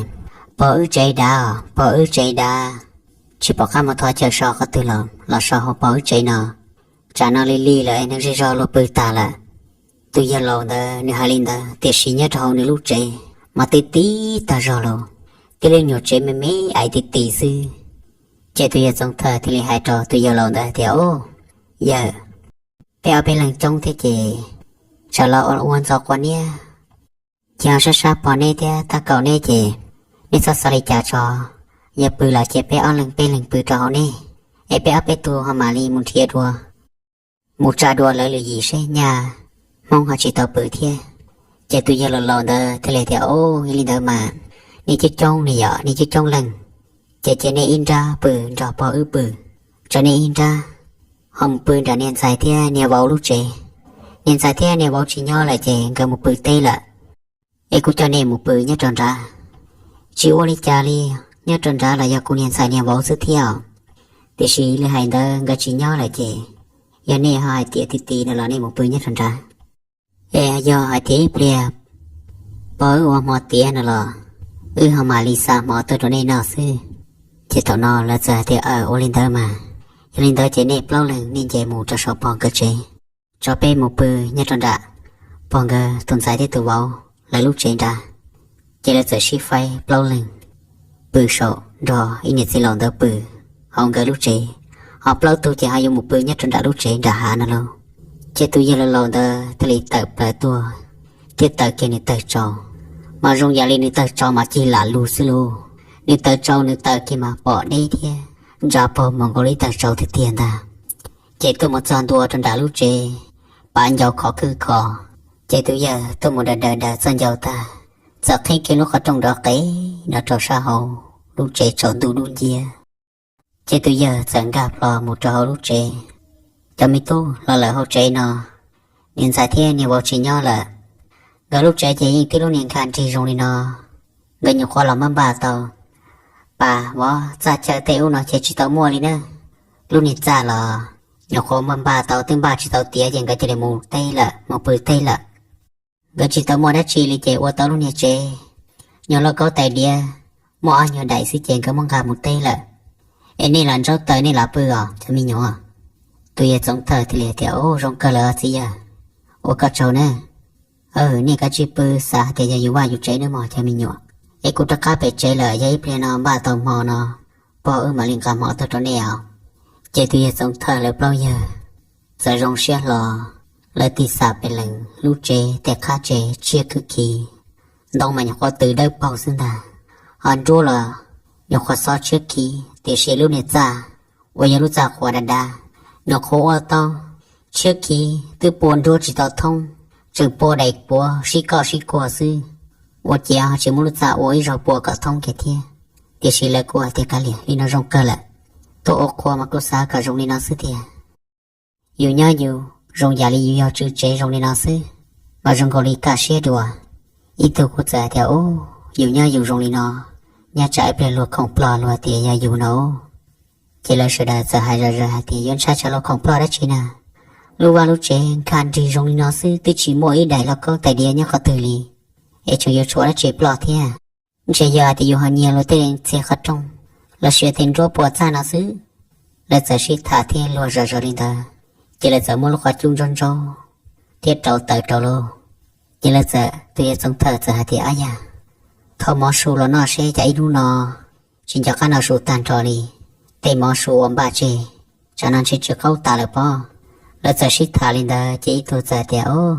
pog wb tsev dav os, pog wb tsev dav, tsis pom qab mus thov chaw so qhov twg los, los so hauv pog wb tsev no. Tsam no lig lig lawm, neeg zej zog luag pw tas lawm. Tus yawg laus ntawd nws hais li ntawd, tiam sis nyob rau hauv nws lub tsev mas tib tib tag zog los, tib lub nyuag tsev me me ais ti ti xwb. Ces tus yawg Txoov Thawj thiaj li hais rau tus yawg laus ntawd tias, Au, yawg, peb ob peb leeg coob thiab ces tsam los ua ntxov quav niab, ces ho sab sab pog neb thiab tab kaum neb ces neb txhob xav li cas tso. Yog pw los cia peb ob leeg peb leeg pw rau hauv nej, es peb ob peb tug ho mam li mus nrhiav dua, mus tsa dua lawv lwm yim seb nyaj Hmoob ho tsis tau pw thiab. Ces tus yawg laus laus ntawd thiaj li tias, Au, yog li ntawd mas nej coob coob ne yom, nej coob coob leej, ces cia nej ib nrab pw nrog pog wb pw. Tso nej ib nrab ho mus pw nram niag ntxhais thiab niag vauv lub tsev. Niag ntxhais thiab niag vauv tsis nyob lawm ces nkawd mus pw teb lawm, es kuv coj nej mus pw nyob rau nrad. Tsis ua li cas li, nyob rau nrad los yog kuv niag ntxhais niag vauv xwb thiab os. Tiam sis li hais ntawd nkawd tsis nyob lawm ces yog nej ho hais tias ti ti no los nej mus pw nyob rau nrad. Es yog hais tias ib pliag pog wb ua hmo tiav no los wb ho mam li xa hmo tuaj rau nej noj xwb. Ces thaum no lawv txawm hais tias, Aw, ua li ntawd mas, yog li ntawd ces nej plaub leeg nej nce mus rau saum pog nkawd tsev, tso peb mus pw nyob rau nram pog nkawd tus ntxhais thiab tus vauv lawv lub tsev nrad. Ces lawv txawm sib faib plaub leeg pw saum nrog ib niam txiv laus ntawd pw hauv nkawd lub tsev, ho plaub tug ces ho yuav mus pw nyob rau nram lub tsev nram hav no lauj. Ces tus yawg laus laus ntawd thiaj li tawm plaws tuaj, thiab taws kiag nws tawg tsau, mas zoo yam li nws tawg tsau mas cig lam lug xwb lauj. Nws tawg tsau nws taws kiag mas pom deb thiab ntsa pog mus nkaus li tawg tsau tiag tiag ntag. Ces tuaj mus txog ntua rau nram lub tsev, pav ncau khov khwb kho. Ces tus yawg tuaj mus daws daws daws txoj ncau tag, txawm qhib kiag lub qhov rooj nrov qev no rau sab hauv lub tsev tsaus ntuj dub nciab. Ces tus yawg txawm nkag plho mus rau hauv lub tsev. Cov me tub, los lawm hauv tsev no, niag ntxhais thiab niag vauv tsis nyob lawm. Nkawd lub tsev ces yeej tib lub niag nkha nrig zoo li no, nkawd nyuam qhuav los maj npaj tau. Pas vov txaj chaw tej ub no ces tsis tau muaj li na. Lub niag txaj los nyuam qhuav maj npaj tau, twb npaj tsis tau tiav ces nkawd cia li mus teb lawm, mus pw teb lawm. Nkawd tsis tau muaj dab tsi li ces ua tau lub niag tsev, nyuag lauj kaub tais diav, muaj ob nyuag daim xwb ces nkawd muab nqa mus teb lawm. Es nej los ntsaub taws nej los pw os cov me nyuam. Tus yawg Txoov Thawj thiaj li tias, Ub, zoo kawg lawm txiv yawg, ua koj tsaug na. Nej kav tsij pw, xav hais tias yog yus vaj yus tsev nawb mog cov me nyuam. Es kuv rov qab pem tsev lawm, yog ib pliag no npaj tau hmo no, pog wb mam li nqa hmo tuaj rau nej os. Ces tus yawg Txoov Thawj lawv plaub yawg txawm zoo siab hlo, lawv tig xam pes lees lub tsev tej qhab tsev tshiab khwb khiv, ntoo mas nyuam qhuav tws dawb paug xwb ntag. Ho nruab los nyuam qhuav xob tshiab khiv, tiam sis lub niag txaj uas yog lub txaj qhuav dav dav, nyuam qhuav ua tau tshiab khiv twb pua nruab tsis tau thoob, tseem pua daim puav sib koj sib kuag xwb. Ua ciav ho tsis muaj lub txaj ua ib zaug pua kom thoob kiag thiab. Tiam sis lawv kuj hais tias kav liam, li no zoo kawg lawm, tuaj ua qhua mas kuj xav kom zoo li no xwb tiag. Yus nyob yus zoo yam li yus yog tswv tsev zoo li no xwb, mas zoo nkaus li kaj siab dua. Ib tug kuj txawm hais tias, Ub, yus nyob yus zoo li no, nyob tsam ib pliag luag khoom ploj luag tias yog yus no. Ces lawv sawv daws txawm hais zom zaws hais tias, Yuav ntshai tsam luag khoom ploj dab tsi na? Lub vaj lub tsev nkha nrig zoo li no xwb twb tsis muaj ib daim lauj kaub tais diav nyob qhov twg li, es tseem yuav tshuav dab tsi ploj thiab? Ntshe yog hais tias yus ho nyiag luag tej txhia qhov rooj los sis tej nruab pua txaj no xwb. Lawv txawm sib tham thiab luag zom zaws li ntawd, ces lawv txawm muab lub qhov cub ntsaub ntsaub thiab rauv taws rau lauj. Ces lawv txawm, tus yawg Txoov Thawj txawm hais tias, Ab yam, thauj mov su los noj seb, cas ib hnub no tsis nco qab noj su tag nrho li. Tej mov su uas npaj tseg, tsam no ntshe tsw qaub tas lawm pob. Lawv txawm sib tham li ntawd ces ib tug txawm tias, Au,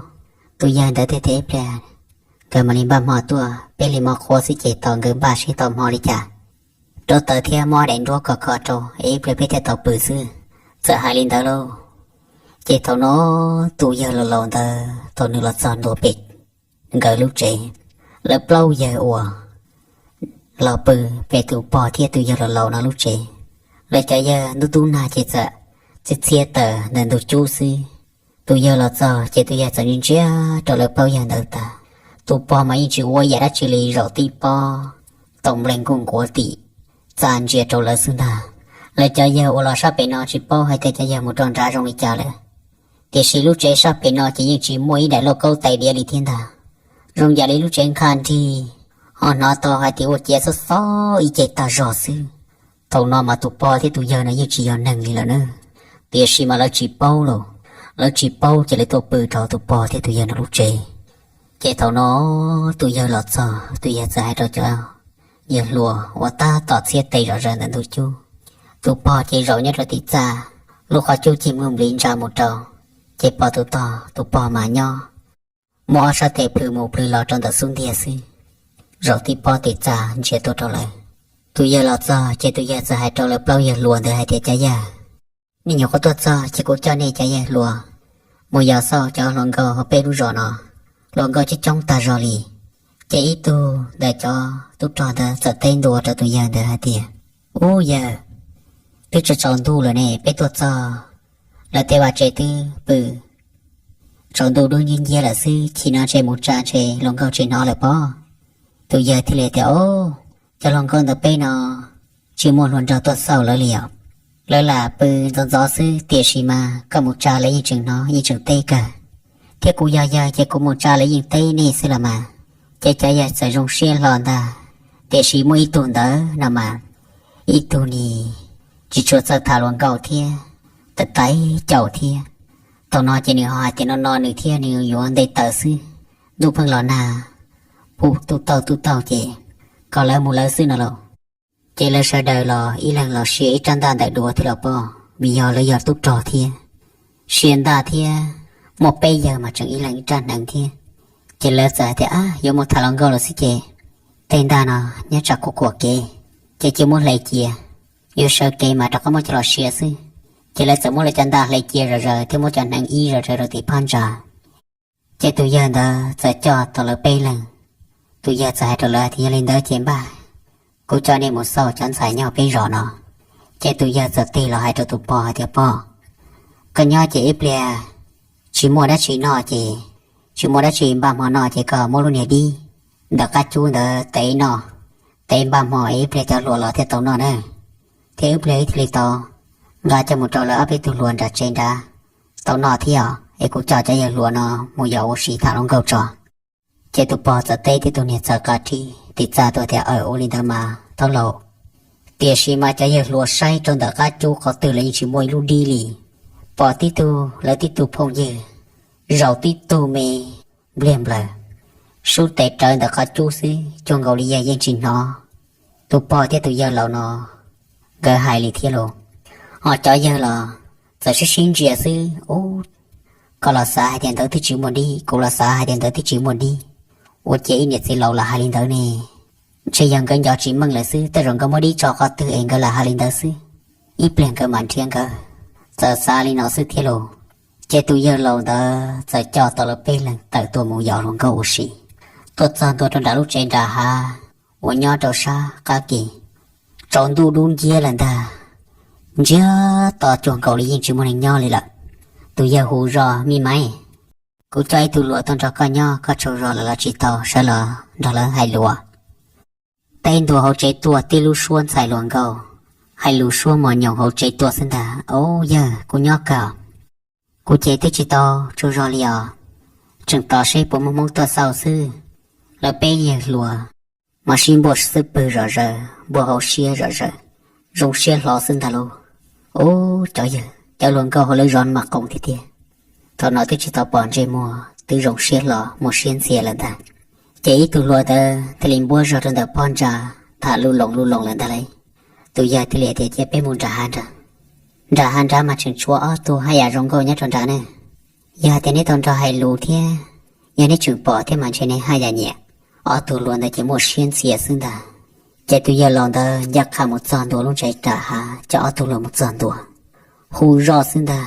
tus yawg ntawd thiaj tias ib pliag nkawd mam li npaj hmo tuaj, peb li mov qhuav xwb ces tos nkawd npaj seb tau hmo li cas, rauv taws thiab muab daim nruab kho kho rau es ib pliag peb thiaj tau pw xwb. Txawm hais li ntawd lauj, ces thaum no tus yawg laus laus ntawd thaum nws los txog ntua pem nkawd lub tsev, lawv plaub yawg uas los pw pem tus pog thiab tus yawg laus laus no lub tsev. Lawv cov yawg ntub ntub nag ces txawm txia txia taws ntawm ntug cub xwb. Tus yawg los txog ces tus yawg txawm ntsia ntsia rau lawv plaub yawg ntawd tas, tus pog mas yeej tsis ua yam dab tsi li, zaum tib pob tau nplees nkuj nkuav tim txaj ntsia rau lawv xwb ntag. Lawv cov yawg uas los sab pem no tsis paub hais tias cov yawg mus rau nrad zoo li cas lawm, tiam sis lub tsev sab pem no ces yeej tsis muaj ib daim lauj kaub tais diav li thiab ntag. Zoo yam li lub tsev nqha nrig, ho hnov tau hais tias ua ciav xob xob ib ce tag zog xwb. Thaum no mas tus pog thiab tus yawg no yeej tsis yog neeg li lawm na, tiam sis mas lawv tsis paub los, lawv tsis paub ces lawv tuaj pw rau tus pog thiab tus yawg no lub tsev. Ces thaum no tus yawg los txog, tus yawg txawm hais rau cov yawg hluas uas tab tom txhiab tes zom zaws ntawm ntug cub. Tus pog ces zaum nyob rau tim txaj, lub qhov cub cig nplooj npliv ntsa mus rau, ces pom tus tog, tus pog mas nyob muab ob sab tes plhws mus plhws los rau ntawm xub ntiag xwb, zaum tib pob tim txaj ntsia tuaj rau lawv. Tus yawg los txog ces tus yawg txawm hais rau lawv plaub yawg hluas ntawd hais tias, cov yawg, nej nyuam qhuav tuaj txog ces kuv coj nej cov yawg hluas mus yos xauj cov hluas nkauj hauv peb lub zos no, hluas nkauj coob coob tag zog li. Ces ib tug ntawm cov tub rog ntawd txawm teb ntua rau tus yawg ntawd hais tias, ub yawg, twb tsaus tsaus ntuj lawm ne, peb tuaj txog lawv tej vaj tse twb pw tsaus ntuj dub nciab nciab lawm xwb, chim no ntshe mus tsa ntshe hluas nkauj tsis hnov lawm pob. Tus yawg thiaj li tias, o, cov hluas nkauj ntawm peb no tsis muaj hluas nraug tuaj xauj lawv li os. Lawv lam pw ntxov ntxov xwb, tiam sis mas koj mus tsa lawv yeej tseem hnov yeej tseem teb kawg, thiab kuv yog yawg ces kuv mus tsa lawv yeej teb nej xwb los mas. Ces cov yawg txawm zoo siab hlo ntag, tiam sis muaj ib tug ntawd no mas, ib tug nim tsis tshua txawj tham hluas nkauj thiab, tawv tawv caum thiab. Thaum no ces nws ho hais tias no no nws thiab nws yuav nte taws xwb, ntuj pheej los nag, pub tub taug tub taug ces kom lawv mus lawv xwb no lauj. Ces lawv sawv daws los ib leeg los sia ib rab ntaj ntawm duav thiab los poj, vim yog lawv yog tub rog thiab, sia ntaj thiab, muaj peb yawg mas tseem ib leeg ib rab hneev thiab. Ces lawv txawm hais tias, ab, yuav mus tham hluas nkauj lawm xwb ces tej ntaj no nyob tsam kuv kuam kev, ces cia muab hle cia, yuav sawv kev mas rov qab muab coj los sia xwb. Ces lawv txawm muab lawv cov ntaj hle cia zom zaws thiab muab cov hneev ib zom zaws rau tim phab ntsa. Ces tus yawg ntawd txawm coj tau lawv peb leeg. Tus yawg txawm hais rau lawv tias, yog li ntawd ces npaj, kuv coj nej mus xauj cov ntxhais nyob peb zos no. Ces tus yawg txawm tig los hais rau tus pog hais tias, pog, koj nyob ces ib pliag tsis muaj dab tsi noj ces tsis muaj dab tsi npaj hmo noj ces koj muab lub niag dib ntawm qab cub ntawd tev noj, tev npaj hmo es ib pliag cov hluas los thiaj tau noj na. Thiab ib pliag wb thiaj li tau nqa coj mus rau lawv ob peb tug hluas nram tsev nrad tau noj thiab os, es kuv coj cov yawg hluas no mus yos ua si tham hluas nkauj tso. Ces tus pog txawm teb thiab tus niag txawm qab rib tim txaj tuaj tias, aw, ua li ntawd mas tau lauj. Tiam sis mas cov yawg hluas saib rau ntawm qab cub qhov twg los yeej tsis muaj ib lub dib li. Pom tib tug lawv tib tug phooj ywg zaum tib tug me npliag nplaws, sub tes rawv ntawm qhov cub xwb, cuag nkaus li yawg yeej tsis hnov tus pog thiab tus yawg laus no nkawd hais li thiab lauj. Ho cov yawg los txawm sib sib ntsia xwb, ub, koj los xav hais tias ntawd twb tsis muaj dib, kuv los xav hais tias ntawd twb tsis muaj dib, ua ciav ib niam txiv laus los hais li ntawd ne. Ntshe yog nkawd nco tsis meej lawm xwb, tej zaum nkawd muab dib tso qhov twg es nkawd lam hais li ntawd xwb. Ib pliag nkawd mam nrhiav nkawd, txawm xav li no xwb thiab lauj. Ces tus yawg laus ntawd txawm coj tau lawv peb leeg tawm tuaj mus yos hluas nkauj ua si, tuaj txog ntua rau nram lub tsev nram hav uas nyob rau sab qab ke. Tsaus ntuj dub nciab lawm ntag, ntsiag to cuag nkaus li yeej tsis muaj neeg nyob li lawm. Tus yawg hu zog, me maiv, kuv coj ib tug hluas tuaj nrog koj nyob, koj tsaug zog lawm los tsis tau, sawv los nrog lawv hais lus. Teb ntua hauv tsev tuaj tib lub suab ntxhais hluas nkauj, hais lus suab mos nyoos hauv tsev tuaj xwb ntag. Au yawg, kuv nyob kawg, kuv ces twb tsis tau tsaug zog li os, tseem tos seb puas muaj hmoob tuaj xauj xwb. Lawv peb yawg hluas mas sib npuaj xwb pwg zom zaws, npuaj hauv siab zom zaws, zoo siab hlo xwb ntag lauj. Ub, cov yawg, cov hluas nkauj hauv lawv zos mas qoos tiag tiag. Thaum no twb tsis tau pom ntsej muag twb zoo siab hlo muaj siab ntxias lawm ntag. Ces ib tug hluas ntawd thiaj li npuab zog rau ntawm pob ntsa, tham lus loos lus loos lawm ntag lauj. Tus yawg thiaj li tias, cia peb mus nram hav nrad. Nram hav nrad mas tseem tshuav ob tug haj yam zoo nkauj nyob rau nrad ne. Yog hais tias neb tau nrog hais lus thiab, yog neb tseem pom thiab mas ntshe neb haj yam nyiam. Ob tug hluas ntawd ces muaj siab ntxias xwb ntag. Ces tus yawg laus ntawd ncaj qha mus txog ntua lub tsev nram hav, coj ob tug hluas mus txog ntua, hu zoj xwb ntag.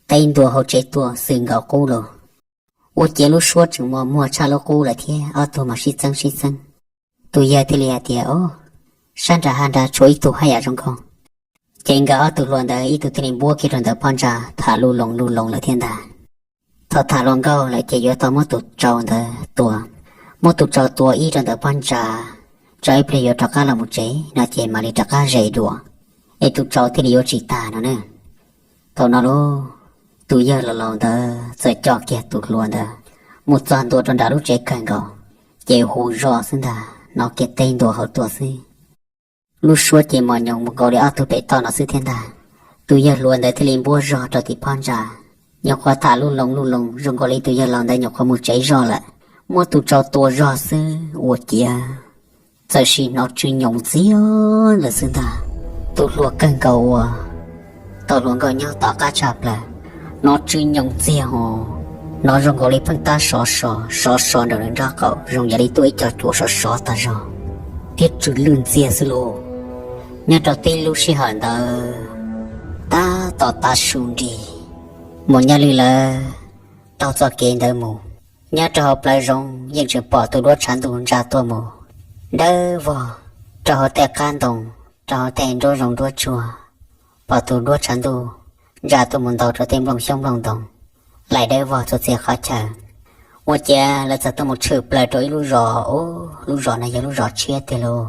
Teb ntua hauv tsev tuaj xwm nkaus qub los, ua ciav lub suab tseem mos muag tshaj lub qub lawm thiab ob tug mas sib txeeb sib txeeb. Tus yawg thiaj li hais tias, o, Sab nrad hav nrad tshuav ib tug haj yam zoo nkauj. Ces nkawd ob tug hluas ntawd ib tug thiaj li npuab kiag rau ntawm phab ntsa tham luj loos luj loos lawm thiab ntag. Thaum tham hluas nkauj lawm ces yuav tau muab tus tsau ntawd tua, muab tus tsau tua ib rau ntawm phab ntsa, tsau ib pliag yuav rov qab los mus tsev no ces mam li rov qab zes dua, es tus tsau thiaj li yuav tsis tag no na. Thaum no lauj, tus yawg laus laus ntawd txawm coj kiag tus hluas ntawd mus txog ntua rau nram lub tsev kawg nkaus, ces hu zoj xwb ntag, hnov kiag teb ntua hauv tuaj xwb. Lub suab ces mos nyoos mus nkaus li ob tug pem toj no xwb thiab ntag. Tus yawg hluas ntawd thiaj li npuab zog rau tim phab ntsa, nyuam qhuav tham luj loos luj loos zoo nkaus li tus yawg laus ntawd nyuam qhuav mus tsev zog lawm, muab tus tsau tua zog xwb ua ciav txawm sim hnov tsw nyoos ntxiag lawm xwb ntag. Tus hluas kawg nkaus uas tau hluas nkauj nyob tom qab tshaj plaws, hnov tsw nyoos ntxiag ho, hnov zoo nkaus li pheej tab sov so sov so nraum nws nraub qaum zoo yam li tuaj ib co cuam sov sov tag zog thiab tsw lwj ntxiag xwb lauj. Nyob rau tib lub sij hawm ntawd, tab tom tav su nrig, Maum Nyaj Lwj lawv taug txoj kev ntawd mus, nyob rau hauv plawv zoov yeej tseem pom tus duab tshav ntuj ntsa tuaj mus dawb vog rau hauv tej qab ntoo, rau hauv tej nruab zoov nruab tsuag, pom tus duab tshav ntuj ntsa tuaj mus ntaus rau tej nplooj xyoob nplooj ntoo laim dawb vog txhua txhia qhov chaw. Ua ciav lawv txawm tuaj mus tshwm plaws rau ib lub zos, ub, lub zos no yog lub zos tshiab tiag lauj.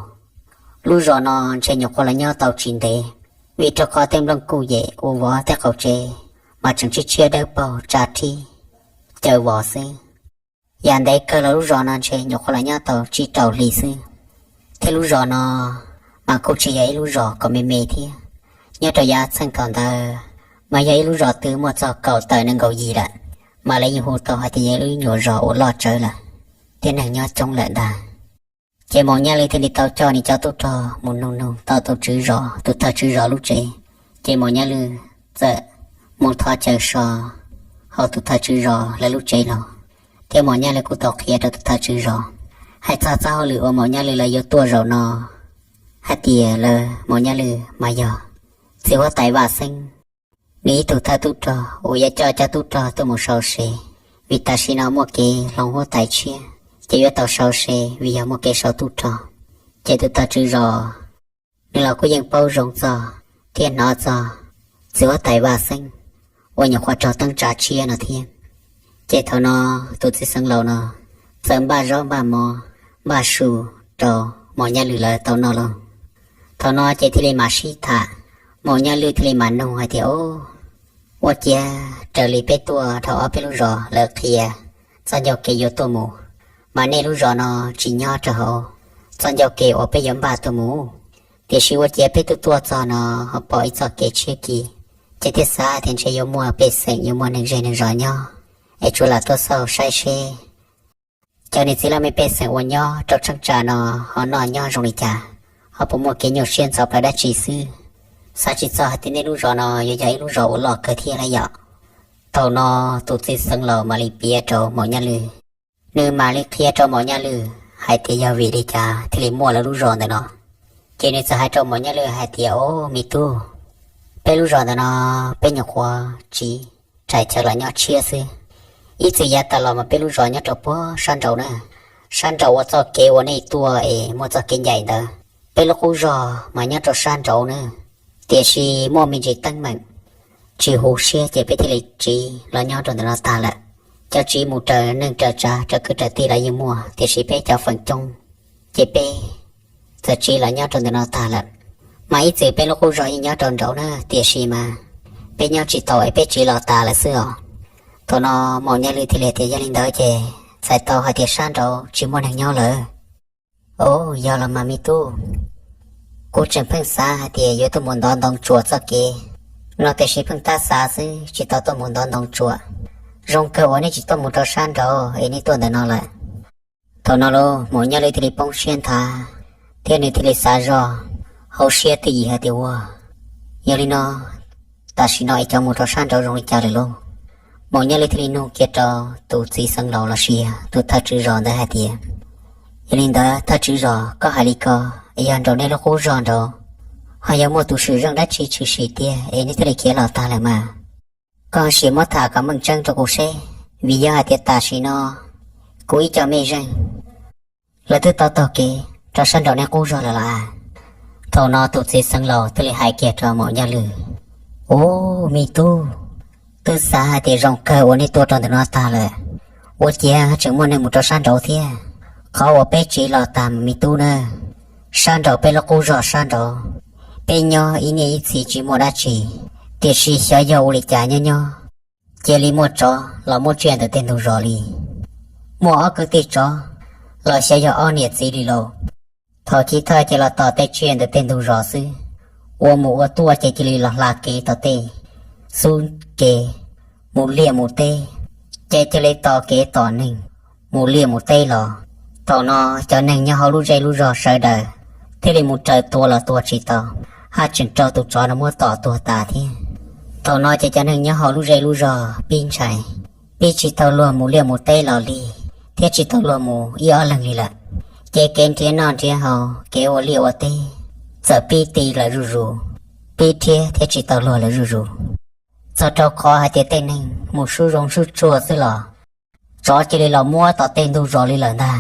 Lub zos no ntshe nyuam qhuav los nyob tau tsis ntev, vim rau qhov tej nplooj kuj yem ua vov tej qaum tsev mas tseem tshiab tshiab dawb paug tsa rhib caw vos xwb. Yam ntev kawg los lub zos no ntshe nyuam qhuav los nyob tau tsib rau hli xwb. Thiab lub zos no mas kuj tsis yog ib lub zos kom me me thiab. Nyob rau yav txheej thaum ntawd mas yog ib lub zos twg muaj txog kaum tawm nees nkaum yim lawm, mas lawv yeej hu tau hais tias yog ib lub nyuam zos uas loj tsawv lawm thiab neeg nyob coob lawm ntag. Ces Maum Nyaj Lwj thiaj li tau coj nws cov tub rog mus nug nug tau tus tswv zos, tus thawj tswv zos lub tsev. Ces Maum Nyaj Lwj txawm mus thov chaw so hauv tus thawj tswv zos lawv lub tsev los, thiab Maum Nyaj Lwj kuj tau qhia rau tus thawj tswv zos hais txog txoj hauj lwm uas Maum Nyaj Lwj lawv yuav tuaj zaum no, hais tias lawv Maum Nyaj Lwj mas yog txiv huab tais Vaj Xeeb nws ib tug thawj tub rog uas yuav coj cov tub rog tuaj mus sau se, vim tam sim no muaj kev hloov huab tais tshiab, ces yuav tau sau se vim yog muaj kev sau tub rog. Ces tus thawj tswv zos nws los kuj yeej paub zoo txog thiab hnov txog txiv huab tais Vaj Xeeb uas nyuam qhuav raug teeb tsa tshiab no thiab. Ces thaum no tus txiv xeev laus no txawm npaj zaub npaj mov npaj su rau Maum Nyaj Lwj lawv tau noj lauj. Thaum no ces thiaj li mam sib tham, Maum Nyaj Lwj thiaj li mam nug hais tias, o, ua ciav raws li peb tuaj dhau ob peb lub zos lawv qhia txoj ncauj kev yuav tuaj mus, mas nej lub zos no tsis nyob rau hauv txoj ncauj kev uas peb yuav npaj tuaj mus. Tiam sis ua ciav peb tuaj tuaj txog no ho pom ib txoj kev tshiab kis, ces thiaj xav tias ntshe yuav muaj pej xeem yuav muaj neeg zej neeg zos nyob, es tsuas lam tuaj xauj saib seb cov niam txiv laj mej pej xeem uas nyob rau tsheeb tsam no ho noj nyob zoo li cas, ho puas muaj kev nyuaj siab ntxhov plawv dab tsi xwb. Xav tsis txog hais tias nej lub zos no yuav yog ib lub zos uas loj kawg thiab lauj yom. Thaum no tus txiv xeev laus mam li piav rau Maum Nyaj Lwj, nws mam li qhia rau Maum Nyaj Lwj hais tias yog vim li cas thiaj li muaj lawv lub zos ntawm no. Ces nws txawm hais rau Maum Nyaj Lwj hais tias, o, me tub, peb lub zos ntawm no peb nyuam qhuav tsiv rais chaw los nyob tshiab xwb. Ib txwm yav tas los mas peb lub zos nyob rau puag sab nraud na, sab nraud uas txoj kev uas nej tuaj es muaj txoj kev ncaim ntawd. Peb lub qub zos mas nyob rau sab nraud na, tiam sis muaj me ntsis teeb meem tsis huv siab ces peb thiaj li tsiv los nyob rau ntawm no tag lawm. Cov tsiv mus raws neej raws tsav raws kwv raws tij los yeej muaj, tiam sis peb cov feem coob ces peb txawm tsiv los nyob rau ntawm no tag lawm. Mas ib txwm peb lub qub zos yeej nyob rau nraud na, tiam sis mas peb nyob tsis tau es peb tsiv los tas lawm xwb os. Thaum no Maum Nyaj Lwj thiaj li tias, yog li ntawd ces txhais tau hais tias sab nraud tsis muaj neeg nyob lawm. O, yog los mas me tub, kuv tseem pheej xav hais tias yuav tuaj mus ntov ntoo tsuam txoj kev no, tiam sis pheej tab xav xwb tsis tau tuaj mus ntov ntoo tsuam. Zoo kawg uas nej tsis tuaj mus rau sab nraud es nej tuaj ntawm no lawm. Thaum no los Maum Nyaj Lwj thiaj li poob siab nthav, thiab nws thiaj li xav zoj hauv siab twj ywm hais tias, ua, yog li no tam sim no es cov mus rau sab nraud zoo li cas lawm lauj? Maum Nyaj Lwj thiaj li nug kiag rau tus txiv xeev laus los sis tus thawj tswv zos ntawd hais tias, yog li ntawd thawj tswv zos, koj hais li ko es yog nraum nej lub qub zos nraud ho yog muaj tus swm zeej dab tsi tshwm sim tiag es nej thiaj li khiav los tag lawm mas? Koj sim muab tham kom meej tseeb rau kuv seb, vim yog hais tias tam sim no kuv ib co mej zeej lawv twb tau taug kev rau sab nraum nej qub zos lawm los as? Thaum no tus txiv xeev laus thiaj li hais kiag rau Maum Nyaj Lwm, Ub, me tub, twb xav hais tias zoo kawg uas nej tuaj rau ntawm no tag lawm, ua ciav tseem muaj neeg mus rau sab nraud thiab. Qhov uas peb tsiv los tag mas me tub na, sab nraud peb lub qub zog sab nraud, peb nyob ib niaj ib txiv tsis muaj dab tsi, tiam sis xyov yog ua li cas nyob nyob cia li muaj tsov los muab tsiaj ntawm tej ntug zos li. Muaj ob kwv tij tsov los xyov yog ob niam txiv li lauj, thaum chiv thawj cia los tom tej tsiaj ntawm tej ntug zos xwb, ua mus ua tuaj ces cia li los hla kev tom tej xub kev mus liaj mus teb, ces cia li tom kev tom neeg mus liaj mus teb los. Thaum no cov neeg nyob hauv lub zej lub zog sawv daws thiaj li mus raws tua los tua tsis tau, haj tseem raug tus tsov no muab tom tuag tas thiab. Thaum no ces cov neeg nyob hauv lub zej lub zog pib ntshai, pib tsis tau luag mus liaj mus teb los li, thiab tsis tau luag mus ib ob leeg li lawm. Ces kev nrhiav noj nrhiav haus, kev ua liaj ua teb txawm pib ti lawm zuj zus, pib rhiab thiab tsis tau luag lawm zuj zus. Txog rau qhov hais tias tej neeg mus sub zoo sub tsuag xwb los tsov cia li los muab tom tej ntug zos li lawm ntag.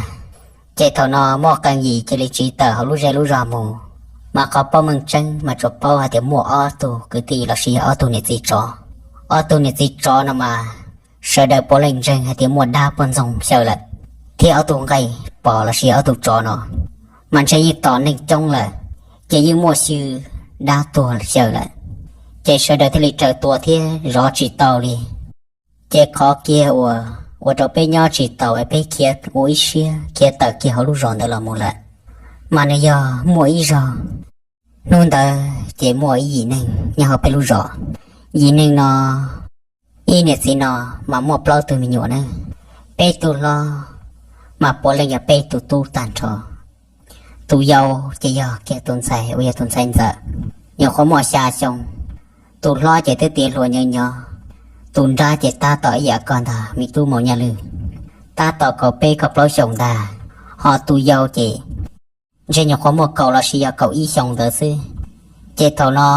Ces thaum no muaj qee yim cia li tsiv tawm hauv lub zej lub zog mus, mas qhov paub meej tseeb mas tsuas paub hais tias muaj ob tug kwv tij los sis yog ob tug niam txiv tsov. Ob tug niam txiv tsov no mas sawv daws puav leej ntseeg hais tias muaj dab poj ntxoog xyaw lawm, thiab ob tug nqaij pom los sis ob tug tsov no mas ntshe yeej tom neeg coob lawm, ces yeej muaj xyw dab tuag xyaw lawm. Ces sawv daws thiaj li raws tua thiab zov tsis tau li. Ces qhov kiag uas ua rau peb nyob tsis taus es peb khiav ua ib siab khiav tawm kiag hauv lub zos ntawd los mus lawm, mas nws yog muaj ib zaug. Hnub ntawd ces muaj ib yim neeg nyob hauv peb lub zos. Yim neeg no, ib niam txiv no mas muaj plaub tug me nyuam na. Peb tug hlob mas puav leej yog peb tug tub tag nrho. Tus yau ces yog kiag tus ntxhais uas yog tus ntxhais ntxawm, nyuam qhuav muaj xya xyoo. Tus hlob ces twb tiav hluas nyob nyob. Tus nrab ces tab tom ib yam koj ntag me tub Maum Nyaj Lwm, tab tom kaum peb kaum plaub xyoos ntag. Ho tus yau ces ntshe nyuam qhuav muaj kaum los sis yog kaum ib xyoos ntawd xwb. Ces thaum no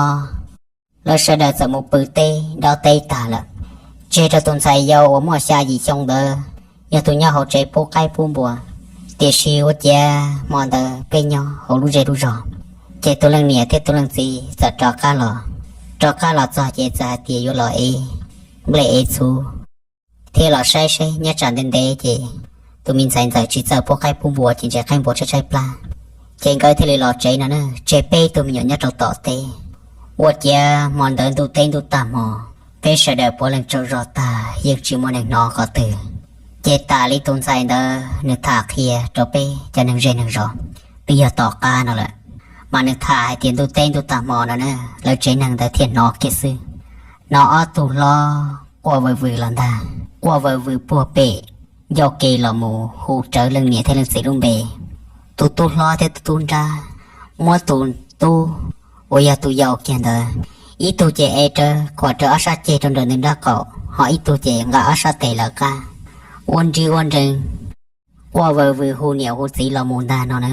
lawv sawv daws txawm mus pw teb dob teb tag lawm, tseg rau tus ntxhais yau uas muaj xya yim xyoo ntawd yog tus nyob hauv tsev pub qaib pub npua. Tiam sis ua ciav hmo ntawd peb nyob hauv lub zej lub zog, ces tus leej niam thiab tus leej txiv txawm rov qab los. Rov qab los txog ces txawm hais tias yuav los ev nplej ev txhuv thiab los saib seb nyob tsam ntev ntev ces tus me ntxhais ntxawm tsis txawj pub qaib pub npua ces ntshe qaib npua tshaib tshaib plab. Ces nkawd thiaj li los tsev no na, tseg peb tug me nyuam nyob rau tom teb. Ua ciav hmo ntawd ntuj teb ntuj tag hmo, peb sawv daws puav leej tsaug zog tag yeej tsis muaj neeg hnov qhov twg. Ces tas li tus ntxhais ntawd nws tham qhia rau peb cov neeg zej neeg zos, twb yog tom qab no lawm, mas nws tham hais tias ntuj teb ntuj tag hmo no na, lawv tsev neeg ntawd thiaj hnov kiag xwb. Hnov ob tug hlob quaj vwm vwm los ntag, quaj vwm vwm puag pem ncauj ke los mus hu rawv leej niam thiab leej txiv lub npe. Tus tub hlob thiab tus tub nrab muab tus tub uas yog tus yau kiag ntawd, ib tug ces ev rawv khuam rawv ob sab ceg rau nram nws nrab qaum, ho ib tug ces nqa ob sab tes lawv qab, ua nri ua nrees, quaj vwm vwm hu niam hu txiv los mus ntag no na.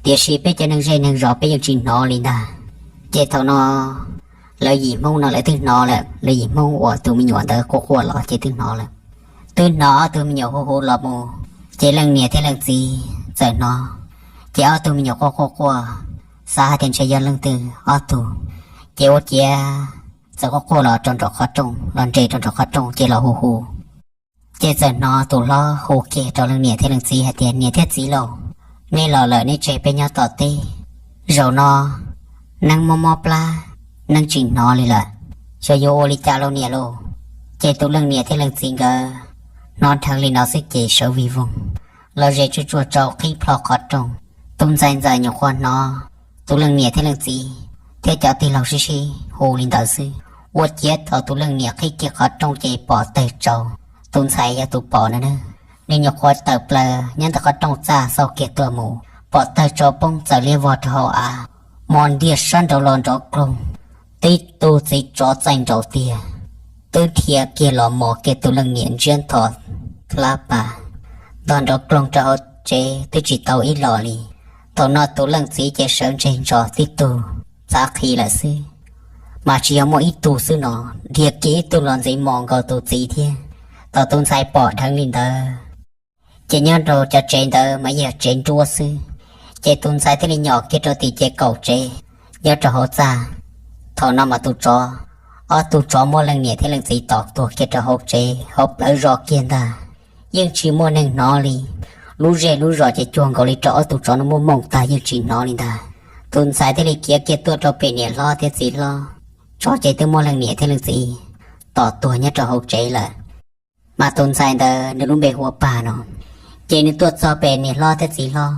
Tiam sis peb cov neeg zej neeg zos peb yeej tsis hnov li ntag. Ces thaum no lawv yim Hmoob no lawv twb hnov lawm, lawv yim Hmoob uas tus me nyuam ntawd quaj quaj los ces twb hnov lawm. Twb hnov ob tug me nyuam hu hu los mus, ces leej niam thiab leej txiv txawm hnov. Ces ob tug me nyuam quaj quaj quaj, xav hais tias ntshe yog leej twg ob tug, ces ua ciav txawm quaj quaj los rau nram qhov rooj, los nres rau nram qhov rooj ces los hu hu. Ces txawm hnov tus hlob hu kiag rau leej niam thiab leej txiv hais tias, Niam thiab txiv lauj, nej los lawm nej tseg peb nyob tom teb. Zaum no neeb mob mob plab, neeb tsis hnov li lawm, xyov yuav ua li cas lauj niam lauj. Ces tus leej niam thiab leej txiv nkawd hnov dheev li no xwb ces sawv vij voog los ze tsuj tsuag rau qhib plho qhov rooj. Tus ntxhais ntxawm nyuam qhuav hnov tus leej niam thiab leej txiv thiab cov tij laug sib sib hu li ntawd xwb. Ua ciav thaum tus leej niam qhib kiag qhov rooj ces pom tawg tsau. Tus ntxhais yog tus pom na, nws nyuam qhuav tawm plaws nyob ntawm qhov rooj txaj xauj kiag tuaj mus, pom tawg tsau poob txawm liab vog rau hauv av. Hmo ntiag sab nraud los nrov kloog, tib tug txiv tsov txaij nraud tiag twb dhia kiag los mos kiag tus leej niam ntsiab nthos hlab pas ntog nrov kloog rau hauv tsev twb tsis tau ib los li. Thaum no tus leej txiv ces sawv ntseg ntsos tib tug txav qhi lawm xwb, mas tsis yog muaj ib tug xwb no, dhia kiag ib tug los ntxiv mos nkaus tus txiv thiab. Thaum tus ntxhais pom dheev li ntawd, ces nyob rau cov tsev ntawd mas yeej yog tsev nruab xwb, Ces tus ntxhais thiaj li nyom kiag rau tim ces kaum tsev nyob rau hauv txaj. Thaum no mas tus tsov, ob tug tsov muab leej niam thiab leej txiv tom tuag kiag rau hauv tsev hauv plawv zos kiag ntag. Yeej tsis muaj neeg hnov li. Lub zej lub zos ces cuag nkaus li rau ob tug tsov no muab mooj tag yeej tsis hnov li ntag. Tus ntxhais thiaj li khiav kiag tuaj rau pem niam hlob thiab txiv hlob, tsov ces twb muab leej niam thiab leej txiv tom tuag nyob rau hauv tsev lawm. Mas tus ntxhais ntawd nws lub npe hu ua Pag no. Ces nws tuaj txog pem niam hlob thiab txiv hlob,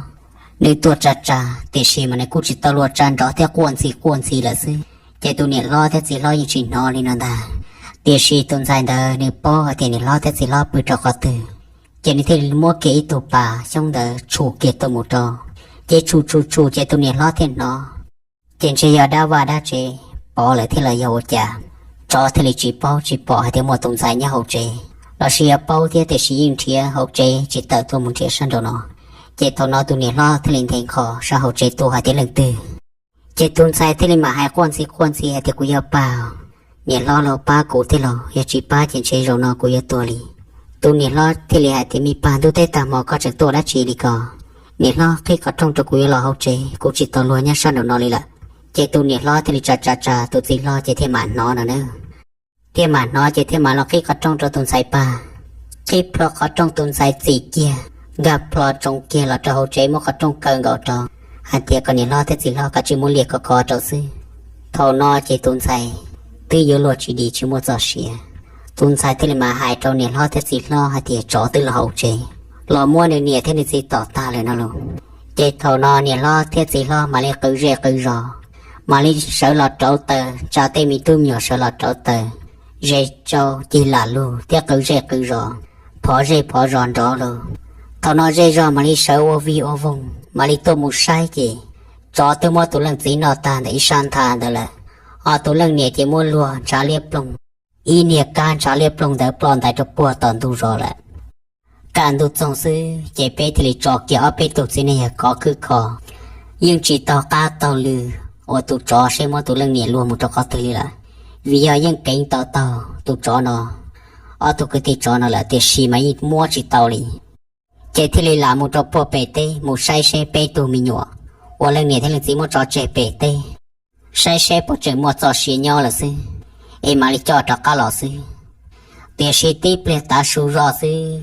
nws tuaj tsa tsa, tiam sis mas nws kuj tsis tau luag tsa nrov thiab quaj ntxhi quaj ntxhi lawm xwb. Ces tus niam hlob thiab txiv hlob yeej tsis hnov li no ntag. Tiam sis tus ntxhais ntawd nws paub hais tias niam hlob thiab txiv hlob pw rau qhov twg, ces nws thiaj li muab kiag ib tug pas xyoob ntawd tshum kiag tuaj mus rau. Ces tshum tshum tshum ces tus niam hlob thiaj hnov. Ces ntshe yog dab vaj dab tsev pov lawm thiab los yog ua cas, tsov thiaj li tsis paub tsis pom hais tias muaj tus ntxhais nyob hauv tsev, los sis yog paub thiab tiam sis yeej nrhiav hauv tsev tsis tawm tuaj mus nrhiav sab nraum no. Ces thaum no tus niam hlob thiaj li nthe nqho sab hauv tsev tuaj hais tias leej twg. Ces tus ntxhais thiaj li mam hais quaj ntxhi quaj ntxhi hais tias kuv yog Pag, niam hlob los pab kuv thiab los yog tsis pab ces ntshe zaum no kuv yuav tuag li. Tus niam hlob thiaj li hais tias me Pag, ntuj teb tag hmo koj tseem tuaj dab tsi li ko? Niam hlob qhib qhov rooj rau kuv yuav los hauv tsev, kuv tsis tau luag nyob sab nraum no li lawm. Ces tus niam hlob thiaj li tsa tsa tsa tus txiv hlob ces thiaj mam hnov no na. Thiaj mam hnov ces thiaj mam los qhib qhov rooj rau tus ntxhais Pag. Qhib plho qhov rooj tus ntxhais txim kiag, nkag plho tsoo kiag los rau hauv tsev muab qhov rooj kaw nkaus rau, hais tias kom niam hlob thiab txiv hlob kav tsij muab liam kov kov rau xwb. Thaum no ces tus ntxhais twb yuav luag tsis dim tsis muaj txoj sia. Tus ntxhais thiaj li mam hais rau niam hlob thiab txiv hlob hais tias tsov twb los hauv tsev, los muab nws niam thiab nws txiv tom tag lawm no los. Ces thaum no niam hlob thiab txiv hlob mam li qw zej qw zos, mam li sawv los rauv taws tsa tej me tub me nyuam sawv los rauv taws, ze tsau cig lam lug thiab qw zej qw zos, phov zej phov zos nrov lug. Thaum no zej zog mam li sawv ua vig ua voog mam li tuaj mus saib ces tsov twb muab tus leej txiv noj tag ntawm ib sab ntha ntawd lawm. Ho tus leej niam ces muab luag ntshav liab ploog, ib niag kab ntshav liab ploog ntawd ploj ntais rau puag tom ntug zos lawm. Kaj ntug txoog xwb ces peb thiaj li tso kiag ob peb tug txiv neej yawg khov khwb kho, yeej tsis taug qab taug lw uas tus tsov seb muab tus leej niam luag mus rau qhov twg li lawm, vim yog yeej keev tau taug tus tsov no, ob tug kwv tij tsov no lawm tiam sis mas yeej muab tsis tau li. Ces thiaj li lam mus rau puag pem teb mus saib seb peb tug me nyuam uas leej niam thiab leej txiv muab tso tseg pem teb, saib seb puas tseem muaj txoj sia nyob lawm xwb, es mam li coj rov qab los xwb. Tiam sis tib pliag tav su zog xwb,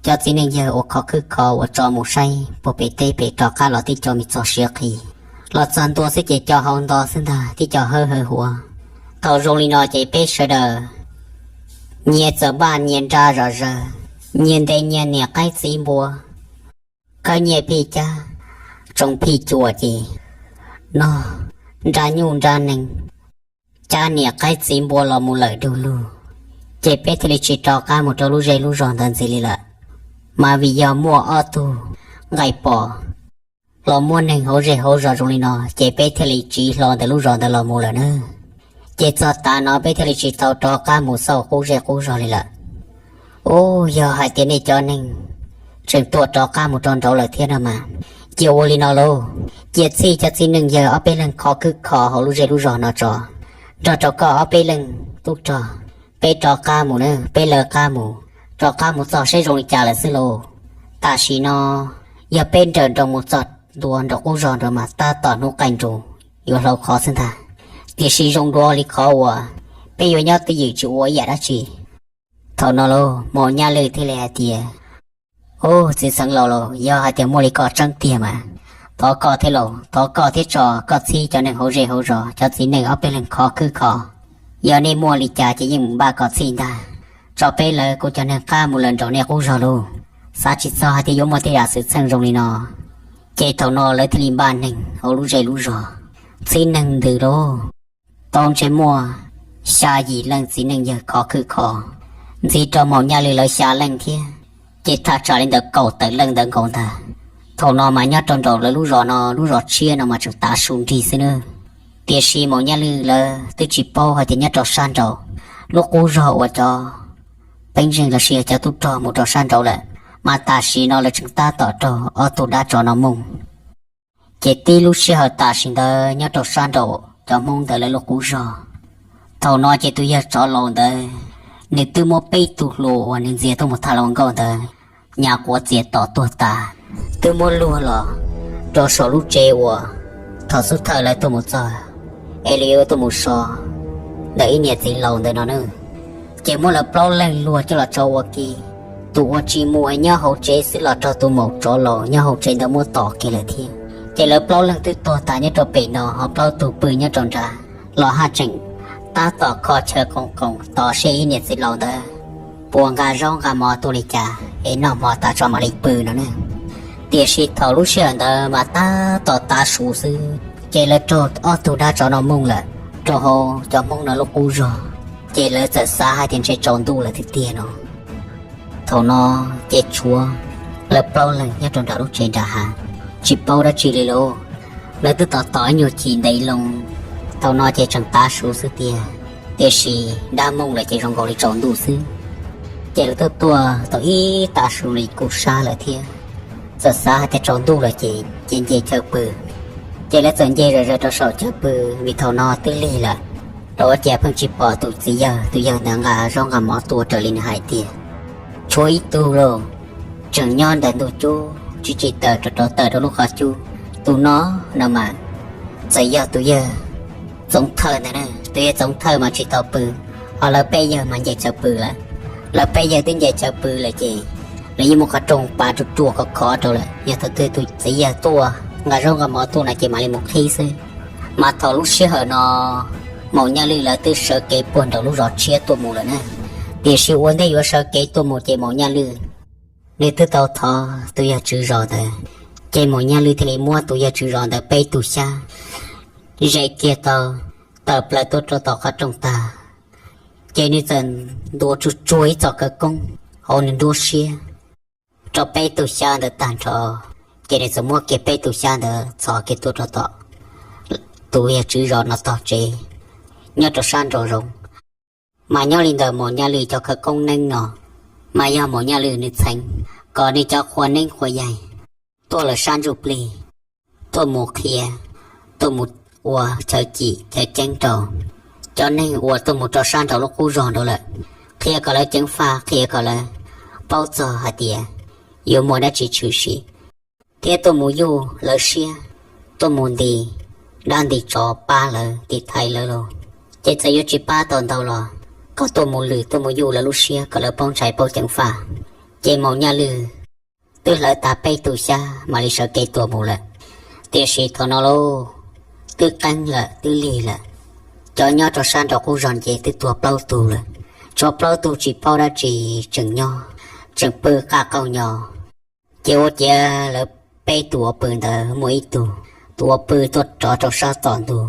cov txiv neej yawg uas khov khwb kho uas tso mus saib puag pem teb pem rov qab los tib co me txog siav qhi, los txog ntua xwb ces co hau nto xwb ntag, tib co hawb hawv huav. Thaum zoo li no ces peb sawv daws nyias txawm npaj nyias nra zom zaws, nyias ntes nyias niam qaib txiv npua, khawb nyias phij cab, tsoo phij cua ces no nra nyuj nra nees, cab niam qaib txiv npua los mus lawm du lug, ces peb thiaj li tsis rov qab mus rau lub zej lub zos ntawd ntxiv li lawm. Mas vim yog muaj ob tug nqaij pom los muab neeg hauv zej hauv zos zoo li no ces peb thiaj li tsiv hlo ntawm lub zos ntawd los mus lawm na. Ces txog tav no peb thiaj li tsis tau rov qab mus xauj qub zej qub zos li lawm. Ub, yog hais tias nej cov neeg tseem tuaj rov qab mus rau nraud lawm thiab no mas, cia ua li no lauj, cia txhij cov txiv neej yawg ob peb leeg khov khwb kho hauv lub zej lub zos no tso, nrog rau koj ob peb leeg tub rog, peb rov qab mus na, peb lawv qab mus, rov qab mus txog seb zoo li cas lawm xwb lauj. Tam sim no yog peb nrawm nroos mus txog ntua nraum qub zog nraud mas tab tom hnub qaij nrus yuav hlau khov xwb ntag. Tiam sis zoo dua li khov uas peb yuav nyob twj ywm tsis ua ib yam dab tsi. Thaum no lauj, Maum Nyaj Lwj thiaj li hais tias, Ub, txiv xeev laus lauj, yog hais tias muaj li ko tseeb tiag mas thov koj thiab lauj, thov koj thiab tso koj txhij cov neeg hauv zej hauv zos cov txiv neej ob peb leeg khov khwb kho. Yog nej muaj li cas ces yeej mus npaj kom txhij ntag, tso peb lawv kuv cov neeg qab mus lawm nraum nej qub zog lauj. Xav tsis txog hais tias yuav muaj tej yam xwm txheej zoo li no. Ces thaum no lawv thiaj li npaj neeg hauv lub zej lub zos, txhij neeg ntws lauj. Tau ntshe muaj xya yim leej txiv neej yawg khov khwb kho, ntxiv rau Maum Nyaj Lwj lawv xya leej thiab, ces thaj tsam li ntawm kaum tawm leej ntawd nkaus ntag. Thaum no mas nyob rau nraum lawv lub zos no, lub zos tshiab no mas tseem tav su nrig xwb nawb. Tiam sis Maum Nyaj Lwj lawv twb tsis paub hais tias nyob rau sab nraum lub qub zog uas cov peeb zeej los sis yog cov tub rog mus rau sab nraud lawm, mas tam sim no lawv tseem tab tom raug ob tug dab tsov no mooj. Ces tib lub sij hawm tam sim ntawd nyob rau sab nraum cov Hmoob ntawd lawv lub qub zog, thaum no ces tus yawg tsov laus ntawd, nws twb muab peb tug hluas uas nws ntxias tuaj mus tham hluas nkauj ntawd nyas quav txias tom tuag tas, twb muab luag los rau saum lub tsev uas thaum xub thawj lawv tuaj mus txog es lawv yuav tuaj mus so ntawm ib niam txiv laus ntawm no na. Ces muab lawv plaub leeg luag coj los tso ua ke, tus uas tsis mus nyob hauv tsev xwb los raug tus maum tsov laus nyob hauv tsev ntawd muab tom kiag lawm thiab. Ces lawv plaub leeg twb tuag tas nyob rau pem no, ho plaub tug pw nyob rau nrad los haj tseem tab tom kho chaw qoom qoos tos seb ib niam txiv laus ntawd puas nqa zaub nqa mov tuaj li cas es noj hmo tas tso mam li pw no ne. Tiam sis thaum lub sij hawm ntawd mas tab tom tav su xwb, ces lawv raug ob tug dab tsov no mooj lawm rau hauv cov Hmoob no lub qub zog, ces lawv txawm xav hais tias ntshe tsaus ntuj lawm tiag tiag no. Thaum no ces tshuav lawv plaub leeg nyob rau nram lub tsev nram hav, tsis paub dab tsi li lauj. Lawv twb tos tos ib nyuag chim ntev loo, thaum no ces tseem tav su xwb tiag, tiam sis dab mooj lawm ces zoo nkaus li tsaus ntuj xwb. Ces lawv twb tuaj tau ib tav su li kuj sab lawm thiab, txawm xav hais tias tsaus ntuj lawm ces ces nce chaw pw. Ces lawv txawm nce zom zaws rau saum chaw pw, vim thaum no twb lig lawm, rau ua cas pheej tsis pom tus txiv yawg, tus yawg ntawd nqa zaub nqa mov tuaj raws li nws hais tiag. Tshuav ib tug lauj, tseem nyob ntawm ntug cub tsis tsis tawm rov rov tawm rau lub qhov cub. Tus no no mas txawm yog tus yawg Txoov Thawj ntawd na. Tus yawg Txoov Thawj mas tsis tau pw, ho lawv peb yawg mas nce chaw pw lawm. Lawv peb yawg twb nce chaw pw lawm ces lawv yeej muab qhov rooj pav ruaj ruaj khov khov rau lawm, yog thaum twg tus txiv yawg tuaj nqa zaub nqa mov tuaj no ces mam li mus qhib xwb. Mas thaum lub sij hawm no Maum Nyaj Lwj lawv twb sawv kev puag nraum lub zos tshiab tuaj mus lawm na. Tiam sis ua ntej yuav sawv kev tuaj mus ces Maum Nyaj Lwj nws twb tau thov tus yawg tswv zos ntawd, ces Maum Nyaj Lwj thiaj li muab tus yawg tswv zos ntawd peb tug xyab zes kiag tau tawm plaws tuaj rau tom qhov rooj tag, ces nws txawm ntuav tsuag tsuag ib txoj khawv koob hauv nws nruab siab rau peb tug xyab ntawd tag nrho. Ces nws txawm muab kiag peb tug xyab ntawd txhos kiag tuaj rau tom tus yawg tswv zos no tog tsev nyob rau sab nraum zoov. Mas nyob li ntawm Maum Nyaj Lwj cov khawv koob neeb no mas yog Maum Nyaj Lwj nws txheev kom nws cov qhua neeb qhua yaig tuaj lawm sab ntsuj plig, tuaj mus qhia, tuaj mus ua chaw cim chaw ceeb rau cov neeg uas tuaj mus rau sab nraum lub qub zog nraud lawm, qhia kom lawv ceev faj, qhia kom lawv paub txog hais tias yuav muaj dab tsi tshwm sim, thiab tuaj mus yuj lawv siab, tuaj mus nti dab nti tsov pab lawv tiv thaiv lawv lauj. Ces txawm yuav tsis pab tau ntau los kom tuaj mus lwm tuaj mus yuj lawv lub siab kom lawv paub ntshai paub ceev faj. Ces Maum Nyaj Lwj twb hlawv tas peb tug xyab mam li sawv kev tuaj mus lawm. Tiam sis thaum no lauj, twb qeeb lawm twb lig lawm, cov nyob rau sab nraum qub zog ces twb tuag plaub tug lawm. Tshuav plaub tug tsis paub dab tsi tseem nyob, tseem pw qaj qaug nyo. Ces ua ciav lawv peb tus uas pw ntawd muaj ib tug, tus uas pw tuaj rov rau sab tom ntug,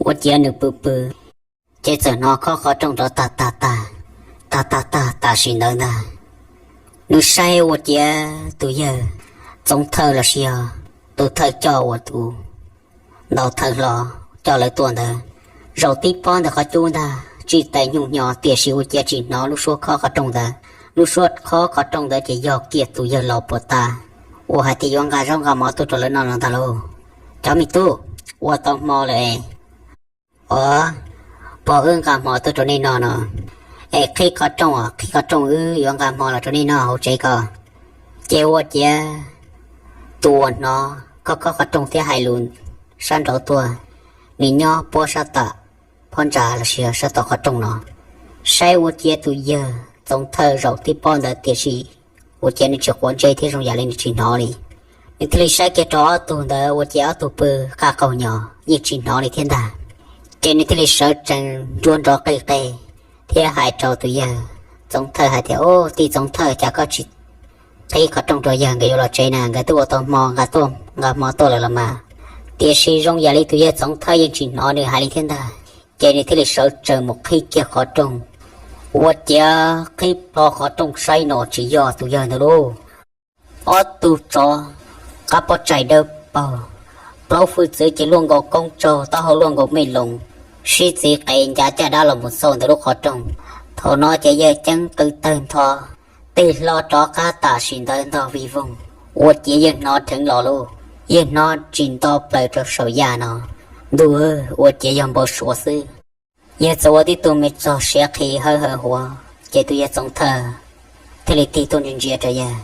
ua ciav nws pw pw ces txawm hnov khob qhov rooj rov tag tag tag, tag tag tag tam sim ntawd ntag. Nws saib ua ciav tus yawg Txoov Thawj los sis yog tus thawj coj uas tus ntaus thawj hlo coj lawv tuaj ntawd, zaum tib pob ntawm qhov cub ntag, tsis tais nyuj hnyo tiam sis ua ciav tsis hnov lub suab khob qhov rooj ntawd. Lub suab khob qhov rooj ntawd ces yog kiag tus yawg laus puag ta uas hais tias yuav nqa zaub nqa mov tuaj rau lawv noj no ntag lauj. Cov me tub, ua tau hmo lawm es. Os, pog wb nqa hmo tuaj rau nej noj no. Es qhib qhov rooj, qhib qhov rooj, wb yuav nqa hmo los rau nej noj hauv tsev ko. Ces ua ciav tus uas hnov khob khob qhov rooj thiab hais lus sab nraud tuaj, nws nyob puab sab tom phab ntsa los sis sab tom qhov rooj no, saib ua ciav tus yawg Txoov Thawj zaum tib pob ntawd tiam sis ua ciav nws tsis quav ntsej thiab zoo yam li nws tsis hnov li. Nws thiaj li saib kiag rau ob tug ntawd ua ciav ob tug pw qaj qaug nyo yeej tsis hnov li thiab ntag. Ces nws thiaj li sawv tsees nruab nrov qig qe thiab hais rau tus yawg Txoov Thawj hais tias, Au, tij Txoov Thawj, cas koj tsis qhib qhov rooj rau yawg nkawd yuav los tsev na? Nkawd twb ua tau hmo, nqa tuaj, nqa hmo tuaj lawm los mas. Tiam sis zoo yam li tus yawg Txoov Thawj yeej tsis hnov nws hais li thiab ntag. Ces nws thiaj li sawv tsees mus qhib kiag qhov rooj. Ua ciav qhib plho qhov rooj saib no tsis yog tus yawg ntawd lauj. Ob tug tsov qab pob tsaig dawb paug, plaub hwj txwv ces luaj nkaus koob tsaug, taub hau luaj nkaus mej loos, sib txiv qev ncav caj dab los mus xauj ntawm lub qhov rooj. Thaum no ces yawg ceeb qw tawg ntho, tig hlo rov qab tam sim ntawd ntog vij voog. Ua ciav yawg hnov dheev los lauj, yawg hnov tsis nto plaws rau saum yaj no. Ntuj, ua ciav yog npau suav xwb. Yawg txawm ua tib tug me txog siav qhi hawb hawv huav, ces tus yawg Txoov Thawj thiaj li tig tuaj ntsia ntsia rau yawg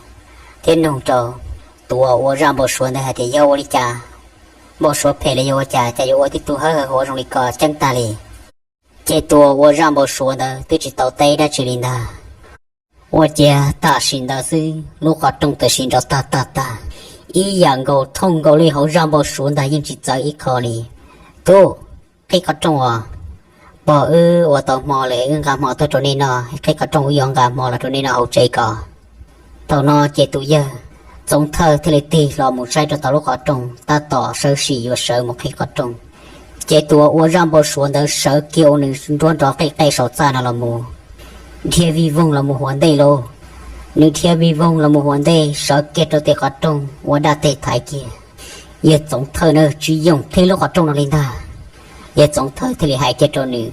thiab nug rau Tus uas ua zaj npau suav ntawd hais tias yog ua li cas, npau suav phem los yog ua cas, cas yuav ua tib tug hawb hawv hauv zoo li ko ceeb tag li. Ces tus uas ua zaj npau suav ntawd twb tsis tau teb dab tsi li ntag. Ua ciav tam sim ntawd xwb lub qhov rooj tam sim nrov tag tag tag, ib yam nkaus thooj nkaus li hauv zaj npau suav ntag, yeej tsis txawv ib qho li. Tub, qhib qhov rooj os. Pog, wb ua tau hmo lawm, wb nqa hmo tuaj rau nej noj, qhib qhov rooj, wb yuav nqa hmo los rau nej noj hauv tsev ko. Thaum no ces tus yawg Txoov Thawj thiaj li tig hlo mus saib rau tom lub qhov rooj, tab tom sawv sim yuav sawv mus qhib qhov rooj. Ces tus uas ua zaj npau suav ntawd sawv kiag ua nws nruab nrov qej qej saum txaj no los mus, dhia vij voog los mus huv ntej lauj. Nws dhia vij voog los mus huv ntej sawv kiag rau tim qhov rooj ua dab teg thaiv kiag. Yawg Txoov Thawj na, tsis yoog qhib lub qhov rooj no li ntag. Yawg Txoov Thawj thiaj li hais kiag rau nws,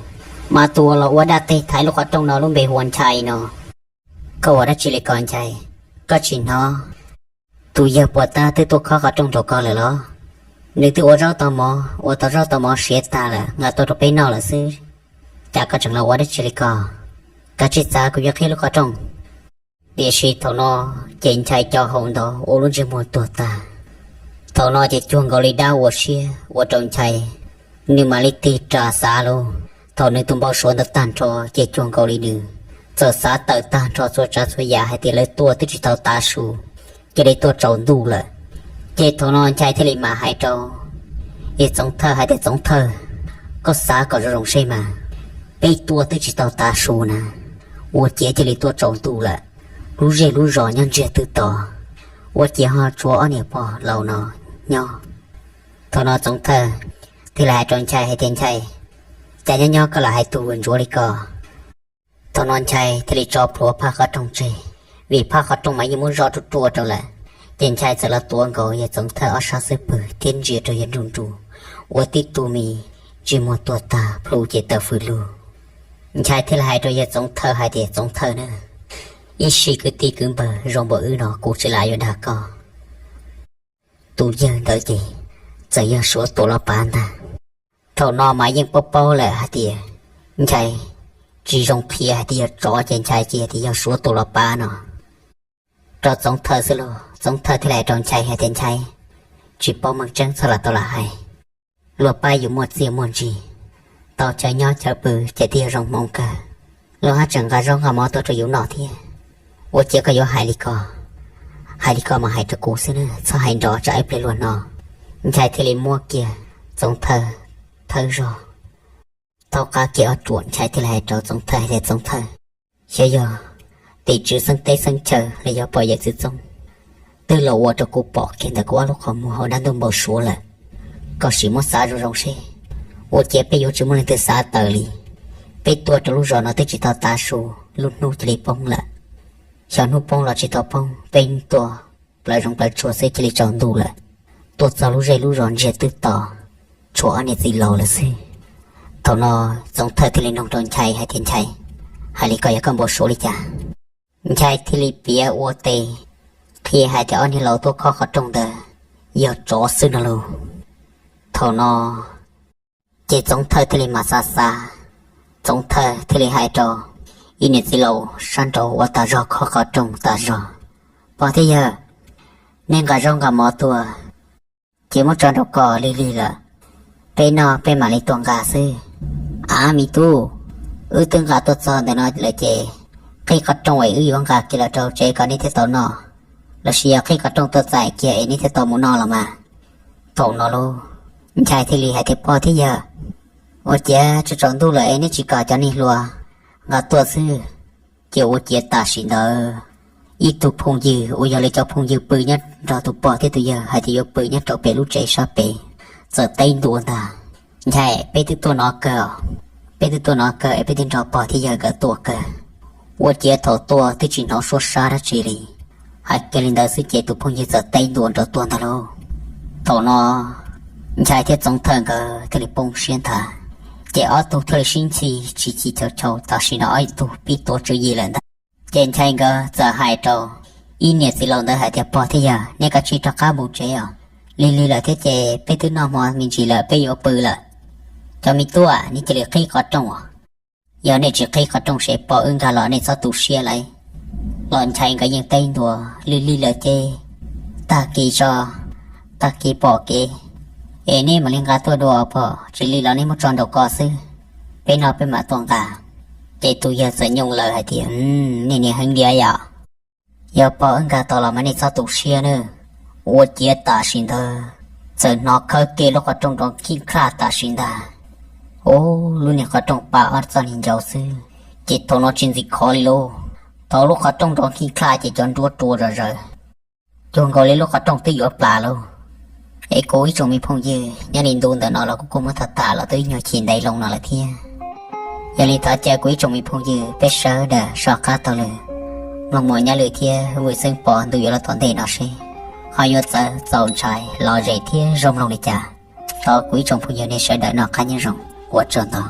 mas tus uas los ua dab teg thaiv lub qhov rooj no lub npe hu ua Nchai no. Koj ua dab tsi li ko Nchai? Koj tsis hnov tus yawg puas tab twb tuaj khob qhov rooj rau koj lawm los? Nws twb ua zaub tau mov, ua tau zaub tau mov siav tag lawm, nqa tuaj rau peb noj lawm xwb. Cas koj tseem los ua dab tsi li ko? Kav tsij txav, kuv yuav qhib lub qhov rooj. Tiam sis thaum no ces Nchai co hau ntawd ua lub ntsej muag tuag tag. Thaum no ces cuag nkaus li dab ua siab ua rau Nchai, nws mam li tig ras xav lauj. Thaum nws tus npau suav ntawd tag nrho ces cuag nkaus li nws txawm xav tawm tag nrho txhua tsav txhua yam hais tias lawv tuaj twb tsis tau tav su, cia li tuaj tsaus ntuj lawm. Ces thaum no Nchai thiaj li mam hais rau yawg Txoov Thawj hais tias, Txoov Thawj, koj xav kom zoo zoo seb mas, peb tuaj twb tsis tau tav su na, ua ciav cia li tuaj tsaus ntuj lawm. Lub zej lub zos nyob ntsiag twb to, ua ciav ho tshuav ob niag pog laus no nyob. Thaum no Txoov Thawj thiaj li hais rau Nchai hais tias, Nchai, cas nyob nyob koj lam hais tus ntsuav li ko? Thaum no Nchai thiaj li tso plhuav phab qhov rooj tseg, vim phab qhov rooj mas yeej muab zoj ruaj ruaj rau lawm. Ces Nchai txawm los tuav nkaus yawg Txoov Thawj ob sab xub pwg thiab ntsia rau yawg nruj nruj, ua tib tug me ntsej muag tuag tag plhu ces tawm fws lug. Nchai thiaj li hais rau yawg Txoov Thawj hais tias, Txoov Thawj na, ib sij kwv tij kwv npawg zoo npaum wb no kuv tsis lam yuav dag koj. Tus yawg ntawd ces txawm yog Suav Tuam Los Pav ntag. Thaum no mas yeej paub paub lawm hais tias Nchai tsis zoo qhia hais tias yog tsov ces Nchai cia tias yog Suav Tuam Los Pav no rau Txoov Thawj xwb lauj. Txoov Thawj thiaj li hais rau Nchai hais tias, Nchai, tsis paub meej tseeb txhob lam tau lam hais. Luag pab yus muaj txiaj muaj ntsig, tau chaw nyob chaw pw ces twb yog zoo hmoov kawg. Luag haj tseem nqa zaub nqa mov tuaj rau yus noj thiab. Ua ciav koj yuav hais li ko, hais li ko mas hais rau kuv xwb na, txhob hais nrov tsam ib pliag luag hnov. Nchai thiaj li muab kiag Txoov Thawj thawb zog, thaub qab kiag ob ruam, Nchai thiaj li hais rau Txoov Thawj hais tias, Txoov Thawj, xyov yog tim tswv xeeb teb xeeb chaw los yog pog yawm txwv txoob twb los ua rau kuv pom kiag ntawm kuv ob lub qhov muag hauv dab ntuj npau suav lawm. Koj sim muab xav zoo zoo seb, ua ciav peb yuav tsis muaj leej twg xav tawm li. Peb tuaj rau lub zos no twb tsis tau tav su, lub hnub cia li poob lawm. Xyov hnub poob los tsis tau poob, peb tuaj plaws zoov plaws tsuag xwb cia li tsaus ntuj lawm. Tuaj txog lub zej lub zos ntsiag twb to, tshuav ob niag txiv laus lawm xwb. Thaum no Txoov Thawj thiaj li nug rau Nchai hais tias, Nchai, hais li ko yog koj npau suav li cas? Nchai thiaj li piav ua tes qhia hais tias ob niag laus tuaj khob qhov rooj ntawd yog tsov xwb no lauj. Thaum no ces Txoov Thawj thiaj li mam xav xav, Txoov Thawj thiaj li hais rau ib niam txiv laus sab nraud uas tas zog khob qhov rooj tas zog, Pog thiab yawg, nej nqa zaub nqa mov tuaj, ces muab tso nraum ko lig lig lawm, peb noj peb mam li tuaj nqa xwb. Av me tub, wb twb nqa tuaj txog ntawm no lawm ces qhib qhov rooj es wb yuav nqa kiag los rau tsev kom nej thiaj tau noj, los sis yog qhib qhov rooj tuaj txais kiag es nej thiaj tau mus noj los mas. Thaum no lauj, Nchai thiaj li hais tias, Pog thiab yawg, ua ciav tsaus ntuj lawm es neb tsis kom cov niag hluas nqa tuaj xwb, ces ua ciav tam sim ntawd ib tug phooj ywg uas yog li cov phooj ywg pw nyob nrog tus pog thiab tus yawg hais tias yuav pw nyob rau pem lub tsev sab pem txawm teb ntua ntag. Nchai, peb twb tuaj no kawg, peb twb tuaj no kawg es peb twb nrog pog thiab yawg nkawd tuaj kawg, ua ciav thaum tuaj twb tsis hnov suab sab dab tsi li. Hais kiag li ntawd xwb ces tus phooj ywg txawm teb ntua nrov tuag ntag lauj. Thaum no Nchai thiab Txoov Thawj nkawd thiaj li poob siab ntag, ces ob tug thiaj li sib ntxhi tsis chim chaw chaw, tam sim no ob tug pib tuav tswv yim lawm ntag. Ces Nchai nkawd txawm hais rau ib niam txiv laus ntawd hais tias, Pog thiab yawg, nej kav tsij rov qab mus tsev os, lig lig lawm thiab ces peb twb noj hmo me ntsis lawm, peb yuav pw lawm. Cov me tub, nej cia li qhib qhov rooj os. Yog nej tsis qhib qhov rooj ces pog wb nkag los nej txhob tu siab lauj. Los Nchai nkawd yeej teb ntua, lig lig lawm ces Tag kis tso, tag kis pom kev es nej mam li nqa tuaj dua pog, tsis li los nej muab tso nraum ko xwb, peb no peb mam tuaj nqa. Ces tus yawg txawm nyooj lawm hais tias, Nej niam heev tiag yom. Yog pog wb nqa tau los mas nej txhob tu siab nawb. Ua ciav tam sim ntawd txawm hnov khawb kiag lub qhov rooj nrov khij khlaj tam sim ntag. Ub, lub niag qhov rooj pa ob txoj niag ncau xwb, ces thaum no tsis ntxim khov li lauj. Thaum lub qhov rooj nrov khij khlaj ces cov nruab rua zom zaws, cuag nkaus li lub qhov rooj twb yuav plam lauj. Es kuv ib tsoom me phooj ywg, nyob li ntu ntawm no los kuv kuj muab tham tham los twb ib nyuag chim ntev loo no lawm thiab. Yog li thov caw kuv ib tsoom me phooj ywg peb sawv daws soj qab taug lw, mloog Muam Nyaj Lwm thiab Vwm Xeeb Pov ntu yuav los tom ntej no seb ho yuav txawv txaus ntshai los zem thiab zoo mloog li cas. Thov kuv ib tsoom phooj ywg nej sawv daws noj qab nyob zoo, ua tsaug ntau.